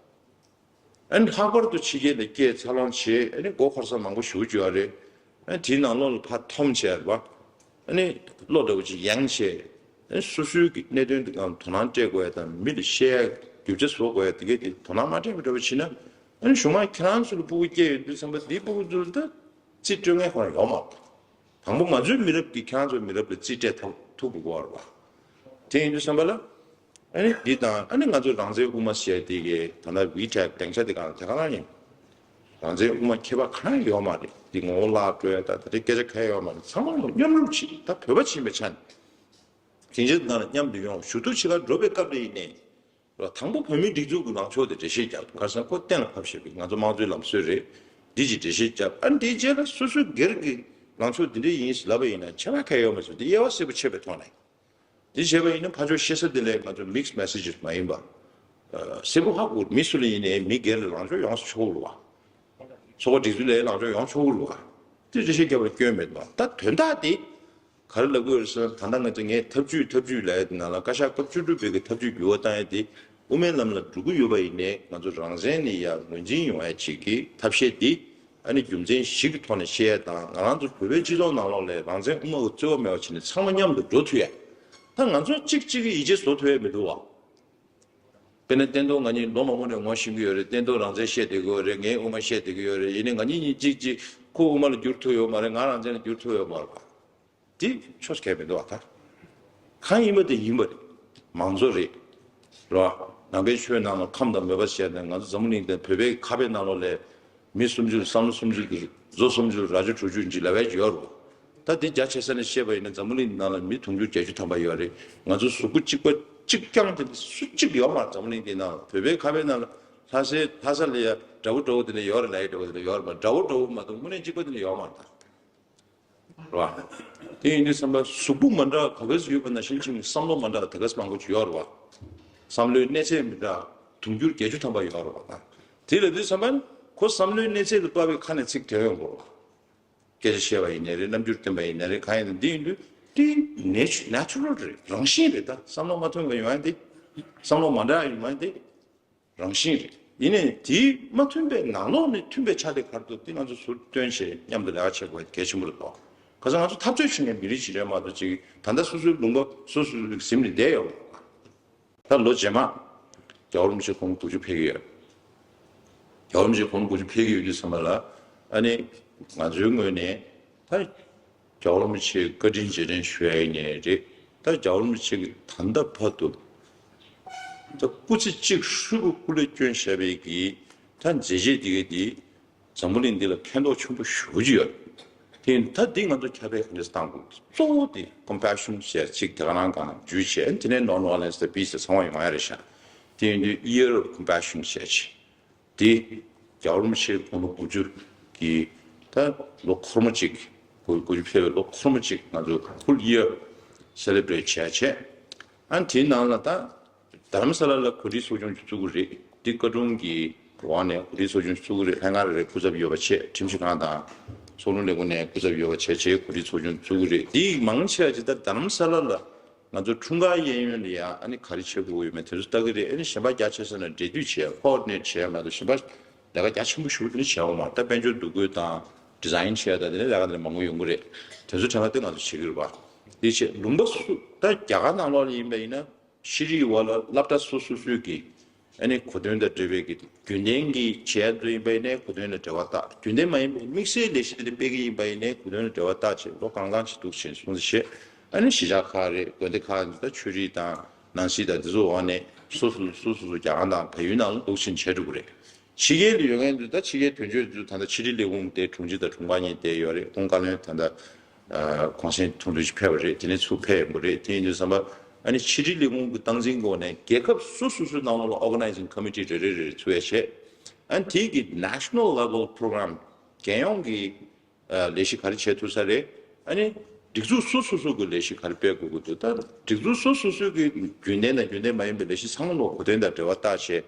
ཨ་ནི་ལྷག་པར་དུ་ཕྱི་རྒྱལ་ལ་སྐྱེས་འཚར་ལོངས་བྱས། ཨ་ནི་མགོ་འཁོར་ས་མང་པོ་ཞེ་པོ་ཅིག་ཡོད་རེད། ཨ་ནི་དེའི་ནང་ལོགས་ལ་ཕར་འཐོམ་བྱས་རེད་པ། ཨ་ནི་བློ་འདྲ་པོ་ཅིག་ཡངས་བྱས། ཨ་ནི་སོ་སོའི་གི་གནད་དོན་དེ་སྒང་དོ་སྣང་སྤྲད་དགོས་ཡ་དང་། མི་ལ་བཤད་ཡ་རྒྱུ་ཆ་བཟོ་དགོས་ཡ་དེ་གས་དེ་དོ་སྣང་མ་སྤྲད་པ་འདྲ་པོ་བྱས་ན། ཨ་ནི་གཞུག་མ་ཁྱེད་རང་ཚོ་ལ་སྤུ་གུ་སྐྱེས་ཡོང་དུས་ཙམ་པ་དེའི་སྤུ་གུ་ཚོ་ལ་ད་རྩིས་སྤྲོད་མཁན་ཁོ་རང་ཡོད་མ་རེད། དང་པོ་ང་ཚོའི་མི་རབས་ཀྱིས་ཁྱེད་རང་ཚོའི་མི་རབས་ལ་རྩིས་སྤྲད་ཐུབ་ཐུབ་དགོས་པ་རེད་པ། དེ་ཡིན་དུས་ཙམ་པ་ལ། ཨ་ནི་འདི་དང་། ཨ་ནི་ང་ཚོ་རང་བཙན་དབུ་མ་ཟེར་ཡ་དེ་གས་ད་ལྟ་ཝི་ཀྲེཊ་སྡིངས་ཆ་དེ་གང་དེ་ག་རང་ཡིན། རང་བཙན་དབུ་མ་ཁྱད་པར་གང་ཡང་ཡོད་མ་རེད། འདི་ངོ་བོ་བརླག་འགྲོ་ཡ་ད་ད་ལྟའི་སྐད་ཆ་གང་ཡང་ཡོད་མ་རེད། ཚང་མ་ལ་མཉམ་རུབ་བྱེད། ད་བོད་པ་བྱེད་པའི་ཆ་ནས་སྡིངས་ཆ་དེ་ནང་ལ་མཉམ་དུ་ཡོང་། ཞུ་གཏུག་བྱེད་གར་འགྲོ་བའི་སྐབས་དེ་ཡིན་ནའི། དང་པོ་བོད་མིའི་སྒྲིག་འཛུགས་ཀྱི་ལངས་ཕྱོགས་དེ་འགྲེལ་བཤད་རྒྱབ། ག་རེ་ཟེར་ན་ཁོ་གཏན་ལ་ཕབ་བཞག་པའི་ང་ཚོ་དམངས་གཙོའི་ལམ་སྲོལ་རེད། འདི་ཅིག་འགྲེལ་བཤད་རྒྱབ། ཨ་ནི་དེའི་རྗེས་ལ་སོ་སོའི་སྒེར་གྱི་ལངས་ཕྱོགས་འདི་འདྲ་ཡིན་ཟེར་ལབ་པ་ཡིན་ན་ཁྱད་པར་གང་ཡང་ཡོད་མ་རེད། འདི་དབྱེ་བ་གསལ་པོ་ཕྱེ་བའི་ཐོག་ནས། འདི་བྱས་པ་ཡིན་ན་ཕར་ཕྱོགས་ཤེས་ས་དེ་ལས་ང་ཚོ་མིག་སི་མེ་སེ་ཇི་མ་ཡིན་པ་གསལ་པོ་ཧ་གོ། མི་སུ་ལ་ཡིན་ནའི་མི་སྒེར་ལ་ལངས་ཕྱོགས་ཡོང་ཆོག་གི་རེད་པ། ཚོགས་པ་སྒྲིག་འཛུགས་ལ་ལངས་ཕྱོགས་ཡོང་ཆོག་གི་རེད་པ། དེ་འགྲེལ་བཤད་རྒྱབ་པར་སྐྱོན་མེད་པ། ད་དོན་དག་དེ་ག་རེ་ལབ་དགོས་རེད་ཟེར་ན། ད་ལྟ་ང་ཚོ་ངས་ཐབས་ཇུས་ཐབས་ཇུས་ལབ་ཡ་དེ་ནང་ལ་བཀའ་ཤག་སྐབས་བཅུ་དྲུག་པའི་གི་ཐབས་ཇུས་འགྱུར་བ་བཏང་ཡ་དེ་དབུ་མའི་ལམ་ལ་འགྲོ་གི་ཡོད་པ་ཡིན་ནའི། ང་ཚོ་རང་བཙན་ནས་ཡར་ངོས་འཛིན་ཡོང་ཡ་ཅིག་གི་ཐབས་ཤེས་དེ། ཨ་ནི་རྒྱུ་མཚན་བཞི་གི་ཐོག་ནས་བཤད་ཡ་དང་། ང་རང་ཚོ་བོད་པའི་སྤྱི་ཚོགས་ནང་ལོགས་ལ་རང་བཙན་དབུ་མ་གི་རྩོད་པ་མེད་པ་བྱས་ནས་ཚང་མ་མཉམ་དུ་འགྲོ་ཐུབ་ཡ། ད་ང་ཚོ་གཅིག་གཅིག་གི་ཡིད་ཆེས་བཟོ་ཐུབ་ཡ་མི་འདུག་བ། དཔེར་ན་བསྟན་རྡོར་ང་གཉིས་ལོ་མང་པོ་ནས་ངོ་ཤེས་ཀྱི་ཡོད་རེད། བསྟན་རྡོར་རང་བཙན་བཤད་བསྡད་ཀྱི་ཡོད་རེད། ངས་དབུ་མ་བཤད་བསྡད་ཀྱི་ཡོད་རེད། ཡིན་ནའི་ང་གཉིས་གཉིས་གཅིག་གཅིག་ཁོ་དབུ་མ་ལ་བསྒྱུར་ཐུབ་ཡོད་མ་རེད། ང་རང་བཙན་ལ་བསྒྱུར་ཐུབ་ཡོད་མ་རེད་པ། དེ་ཆོས་གལ་མི་འདུག་བ། ད་གང་ཡིན་པ་དེ་ཡིན་པ་རེད། མང་གཙོ་རེད། རེད་བ། ནང་པའི་ཆོས་ནང་ལ་ཁམས་དང་མོས་པ་བཤད་ནས། ང་ཚོ་འཛམ་བུ་གླིང་དང་བོད་པའི་ཁ་དཔེ་ནང་ལོགས་ལ་མི་སུམ་ཅུ། བསམ་བློ་སུམ་ཅུ་དེ་མཛོ་སུམ་ཅུ། རྭ་ཅོ་དྲུག་ཅུ་ཅིག་ལབ་ཡ་ཅིག་ཡོད་རེད་བ། ད་དེ་རྒྱ་ཆེ་ས་ནས་བཤད་པ་ཡིན་ན། འཛམ་བུ་གླིང་འདི་ནང་ལ་མི་དུང་ཕྱུར་བརྒྱད་ཅུ་ཐམ་པ་ཡོད་རེད། ང་ཚོ་གཟུགས་པོ་གཅིག་པ་གཅིག་རྐྱང་དེ་འདྲ་སུ་གཅིག་ཡོད་མ་རེད། འཛམ་བུ་གླིང་འདི་ནང་ལ། བོད་པའི་ཁ་དཔེ་ནང་ལ་ལྷ་སའི་ལྷ་ས་ལ་ཡ་དགྲ་བོ་དགྲ་བོ་དེ་འདྲ་ཡོད་རེད་ལབ་ཡ། དགྲ་བོ་དེ་འདྲ་ཡོད་རེད་མ། དགྲ་བོ་དགྲ་བོ་མ་གཏོགས་དངོས་གནས་གཅིག་པ་དེ་འདྲ་ཡོད་མ་རེད་ད། རེད་བ། དེ་ཡིན་དུས་ཙམ་པ་གཟུགས་པོ་མ་འདྲ་ག་གེ་ཟིག་ཡོད་པ་ནང་བཞིན་ཅིག་བསམ་བློ་མ་འདྲ་ད་ག་ཟིག་མང་པོ་ཅིག་ཡོད་རེད་བ། བསམ་བློའི་གནས་ཚད་མི་འདྲ་དུང་ཕྱུར་བརྒྱད་ཅུ་ཐམ་པ་ཡོད་རེད་བ། དེ་ལབ་དུས་ཙམ་པ་ཁོ་བསམ་བློའི་གནས་ཚད་ལ་དཔག་པའི་ཁ་ནས་ཚིག་དོན་ཡོང་དགོས་རེད་བ། སྐད་ཆ་བཤད་པ་ཡིན་ནའི་རེད། རྣམ་འགྱུར་བསྟན་པ་ཡིན་ནའི་རེད། གང་ཡིན་ནའི་འདི་ཡིན་དུས་དེ་ནེ་ཆུ་ནེ་ཆུ་རལ་རེད། རང་བཞིན་རེད། ད་བསམ་བློ་མ་མཐུན་པ་ཡོང་ཡ་དེ། བསམ་བློ་མ་འདྲ་ཡོང་ཡ་དེ་རང་བཞིན་རེད། ཡིན་ནའི་དེ་མ་མཐུན་པའི་ནང་ལོགས་ནས་མཐུན་པའི་ཆ་དེ་ག་རེ་འདུག་དེ་ང་ཚོ་ཟུར་བཏོན་བྱས་མཉམ་དུ་ལས་ཀ་བྱེད་དགོས་པ་གལ་ཆེན་པོ་རེད་དོ། ག་ས་ང་ཚོ་འཐབ་རྩོད་བྱེད་མཁན་མི་རིགས་ཤིག་རེད་མ་གཏོགས་ཅིག་ད་ལྟ་སོ་སོའི་ལུང་པ་སོ་སོའི་གཟིམ་ནས་བསྡད་ཡོད་མ་རེད། ད་ལོ་རྗེས་མ་རྒྱལ་བ་རིན་པོ་ཆེ་དགུང་ལོ་དགུ་བཅུ་ཕེབས་ཀྱི་ཡོད། རྒྱལ་བ་རིན་པོ་ཆེ་དགུང་ལོ་དགུ་བཅུ་ཕེབས་ཀྱི་ཡོད་དུས་ཙམ་པ་ལ། ཨ་ནི་ང་ཚོའི་ངོས་ནས་ ད་རྒྱལ་བ་རིན་པོ་ཆེ་བཀའ་དྲིན་རྗེས་དྲན་ཞུ་ཡ་ཡིན་ནའི་རེད། ད་རྒྱལ་བ་རིན་པོ་ཆེ་གིས་ད་ལྟ་བར་དུ་ད་སྐུ་ཚེ་གཅིག་ཧྲིལ་པོ་སྐུ་ལས་བསྐྱོན་བཞག་པའི་གི་ད་མཛད་རྗེས་དེ་ག་དེ་འཛམ་བུ་གླིང་འདི་ལ་ཕན་ཐོགས་ཆེན་པོ་ཞེ་པོ་ཅིག་ཡོད། དེ་ད་འདི་ང་ཚོ་ཁྱབ་སྤེལ་ག་འདྲས་བཏང་དགོས། གཙོ་བོ་དེ་ཀོམ་པེ་ཤོན་ཟེར་ཅིག་དེ་ག་རང་གང་འཇུས་བྱས། དེ་ནས་ནོན་ཝ་ཡོ་ལེན་སི་དང་པི་སི་དེ་ཚང་མ་ཡོང་ཡ་རེད་ཤག་དེ་ཡིན་དུས་ཡིར་ཨོཕ་ཀོམ་པེ་ཤོན་ཟེར་ཅིག་དེ་རྒྱལ་བ་རིན་པོ་ཆེ་དགུང་ལོ་དགུ་བཅུ་གི་ད་ལོ་འཁོར་མོ་གཅིག་དགུ་དགུ་བཅུ་ཕེབས་པའི་ལོ་འཁོར་མོ་གཅིག་ང་ཚོ་ཧོལ་ཡིར་སེ་ལེ་བྷ་རེཊ་བྱས་བྱས། ཨ་དེའི་ནང་ལ་ད་རྡ་རམ་ས་ལ་ལ་གོ་སྒྲིག་ཚོགས་ཆུང་ཅིག་བཙུགས་ཀྱི་རེད། འདི་བཀའ་དྲུང་གི་འོག་ནས་གོ་སྒྲིག་ཚོགས་ཆུང་བཙུགས་ཀྱི་རེད། ལྷན་ཁང་རེ་རེ་སྐུ་ཚབ་ཡོད་པ་བྱས། ཁྲིམས་ཞིབ་ཁང་དང་ཚོགས་ལུགས་ལས་ཁུངས་ནས་སྐུ་ཚབ་ཡོད་པ་བྱས་བྱས་གོ་སྒྲིག་ཚོགས་ཆུང་བཙུགས་ཀྱི་རེད། འདི་མང་ཆེ་བ་ཅིག་ད་རྡ་རམ་ས་ལ་ལ་ང་ཚོ་འཁྲུངས་སྐར་གཡས་གཡོན་ལ་ཡ་ཨ་ནི་ག་རེ་བྱེད་དགོས་ཡོད་མེད་དེ་ཚོ་ལྟ་གི་རེད། ཨ་ནི་གཞན་པ་རྒྱ་ཆེ་ས་ནས་འབྲེལ་མཐུད་བྱས། ཀོ་ཨོ་ཌི་ནེཊ་བྱས་མ་གཏོགས་གཞན་པ་ལས་ཀ་རྒྱ་ཆེན་པོ་ཞེ་པོ་དེ་འདྲ་བྱས་ཡོད་མ་རེད། ད་དཔལ་འབྱོར་འདུ་འགོད་དང་ཌི་ཛའིན་བྱས་དང་དེ་འདྲའི་ལས་ཀ་དེ་འདྲ་མང་པོ་ཡོང་གི་རེད། དེ་ཚོ་དྲན་པ་དེ་ང་ཚོ་བྱེད་ཀྱི་རེད་པ། དེ་བྱས་ལུང་པ་སུ་ད་རྒྱ་གར་ནང་ལོགས་ལ་ཡིན་པ་ཡིན་ན་ཤེས་རིག་འོག་ལ་སློབ་གྲྭ་སོ་སོ་སོའི་གི་ཨ་ནི་གོ་སྟོན་དང་འབྲེལ་བའི་གི་རྒྱུན་ལྡན་གྱི་བྱས་ཚུལ་ཡིན་པ་ཡིན་ནའི་གོ་སྟོན་ལ་འབྲེལ་བ་བཏགས། རྒྱུན་ལྡན་མ་ཡིན་པའི་དམིགས་བསལ་ལས་གཞི་དེ་འདྲ་སྤེལ་གི་ཡིན་པ་ཡིན་ནའི་གོ་སྟོན་ལ་འབྲེལ་བ་བཏགས་བྱས་ལོ་གང་གང་ཅིག་འདུག་བྱས་སོང་ཙང་བྱས། ཨ་ནི་གཞིས་ཆགས་ཁག་རེད། དགོན་སྡེ་ཁག་ད་ཆོས་རིག་དང་ནང་སྲིད་དང་དེ་ཚོ་འོག་ནས་སོ་སོ་སོ་སོ་སོ་རྒྱ་གར་དང་བལ་ཡུལ་ནང་ལ་འདུག་བྱས་བྱས་འགྲོ་གི་རེད། ཕྱི་རྒྱལ་ལ་ཡོད་མཁན་ཚོ་ད་ཕྱི་རྒྱལ་དོན་གཅོད་ཚོ་ད་ལྟ་ཕྱི་དྲིལ་ལས་ཁུངས་དེ་དྲུང་ཆེ་དང་དྲུང་འཕར་གཉིས་བསྡད་ཡོད་རེད། ཁོང་བཀའ་བློན་ད་ལྟ་གོང་སེང་ཐུང་ཐུང་ཞིག་ཕེབས་པ་རེད། དེ་ནས་ཚུར་ཕེབས་ཡོང་གི་རེད། དེ་ཡིན་དུས་ཙམ་པ་ཨ་ནི་ཕྱི་དྲིལ་ལས་ཁུངས་ཀྱི་སྟངས་འཛིན་སྒོ་ནས་རྒྱལ་ཁབ་སོ་སོ་སོའི་ནང་ལོགས་ལ་ཨོ་ག་ནའི་ཛིང་ཀོ་མི་ཊི་རེ་རེ་རེ་རེ་བཙུགས་ཡ་བྱས། ཨ་ནི་དེ་གི་ནེ་ཤ་ནལ་ལེ་ཝལ་པོ་རོ་གྷ་རམ་རྒྱལ་ཡོངས་ཀྱི་ཨ་ལས་གཞི་ག་རེ་བྱས་ཐུབ་ས་རེད། ཨ་ནི་སྒྲིག་འཛུགས་སོ་སོ་སོ་གི་ལས་གཞི་ག་རེ་སྤེལ་དགོས་ཀྱི་འདུག་ད་སྒྲིག་འཛུགས་སོ་སོ་སོ་གི་རྒྱུན་ལྡན་དང་རྒྱུན་ལྡན་མ་ཡིན་པའི་ལས་གཞི་ཚང་མ་ལོག་གོ་དོན་དང་འབྲེལ་བ་བཏགས་བྱས་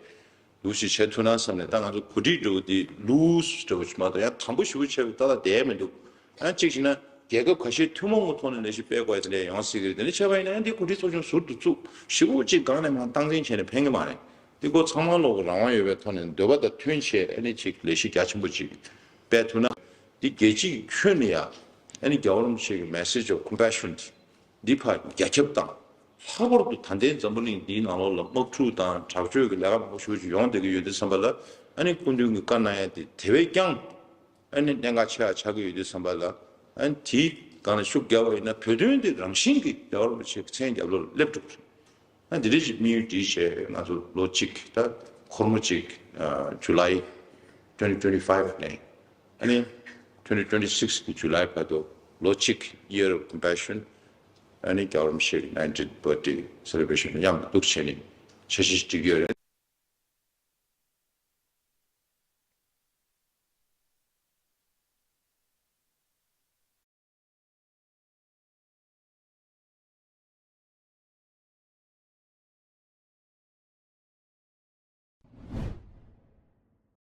འདུག་ཞིག་བྱེད་ཐུབ་ན་བསམ་ནས། ད་ང་ཚོ་གོ་སྒྲིག་འདྲ་བོ་འདི་ལུས་འདྲ་བོ་ཞིག་མ་གཏོགས་ཡང་དམ་པོ་ཞེ་པོ་བྱས་པའི་ཏག་ཏག་བསྡད་མི་འདུག་ཨ་གཅིག་བྱས་ན་རྒྱལ་ཁབ་ཁ་ཤས་ཐུན་མོང་གི་ཐོག་ནས་ལས་གཞི་སྤེལ་དགོས་ཡ་དེ་འདྲ་ཡོང་སྲིད་ཀྱི་རེད། དེ་འདྲ་བྱས་པ་ཡིན་ན་ཡང་འདི་གོ་སྒྲིག་ཚོགས་ཆུང་ཟུར་དུ་བཙུགས་ཞེ་པོ་གཅིག་སྒང་ནས་མར་སྟངས་འཛིན་བྱས་ནས་ཕན་གྱི་མ་རེད། འདི་ཁོ་ཚང་མ་ལོག་གི་རང་དབང་ཡོད་པའི་ཐོག་ནས་འདོད་པ་དང་མཐུན་བྱས་ཨ་ནི་ཅིག་ལས་གཞི་རྒྱ་ཆེན་པོ་ཅིག་སྤེལ་ཐུབ་ན། འདི་རྒྱལ་སྤྱིའི་ཁྱོན་ནས་ཡང་ཨ་ནི་རྒྱལ་བ་རིན་པོ་ཆེ་གི་message of compassion་འདི་འདི་ཕར་རྒྱ་ཁྱབ་དང་། ལྷག་པར་དུ་ད་ལྟའི་འཛམ་བུ་གླིང་འདིའི་ནང་ལོགས་ལ་དམག་འཁྲུག་དང་དྲག་སྤྱོད་ཀྱི་ལས་ཀ་མང་པོ་ཞེ་པོ་ཅིག་ཡོང་བསྡད་ཀྱི་ཡོད་དུས་ཙམ་པ་ལ། ཨ་ནི་སྐུ་མདུན་གྱིས་བཀའ་གནང་ཡ་དེ་དེ་བས་ཀྱང་ཨ་ནི་གནད་འགག་ཆེ་བ་ཆགས་ཀྱི་ཡོད་དུས་ཙམ་པ་ལ། ཨ་ནི་དེའི་སྒང་ལ་ཤུགས་བརྒྱབ་པ་ཡིན་ན་བོད་དོན་དེ་རང་བཞིན་གྱིས་རྒྱལ་བ་རིན་པོ་ཆེའི་མཚན་རྒྱབ་ལོགས་ལ་སླེབས་འགྲོ་གི་རེད། ཨ་འདི་འདྲ་ཞིག་དམིགས་ཡུལ་བསྒྲིལ་བྱས་ང་ཚོ་ལོ་གཅིག་ད་འཁོར་མོ་གཅིག་ཨ་July twenty twenty five་ནས་ཨ་ནི་twenty twenty six་གི་July་བར་དུ་ལོ་གཅིག་Year of Compassion། ཨ་ནི་རྒྱལ་བ་རིན་པོ་ཆེའི་ninetieth birthday celebration་མཉམ་དུ་འདུག་བྱས་ནས་འཆར་གཞི་ཞིག་བསྒྲིགས་ཡོད་རེད།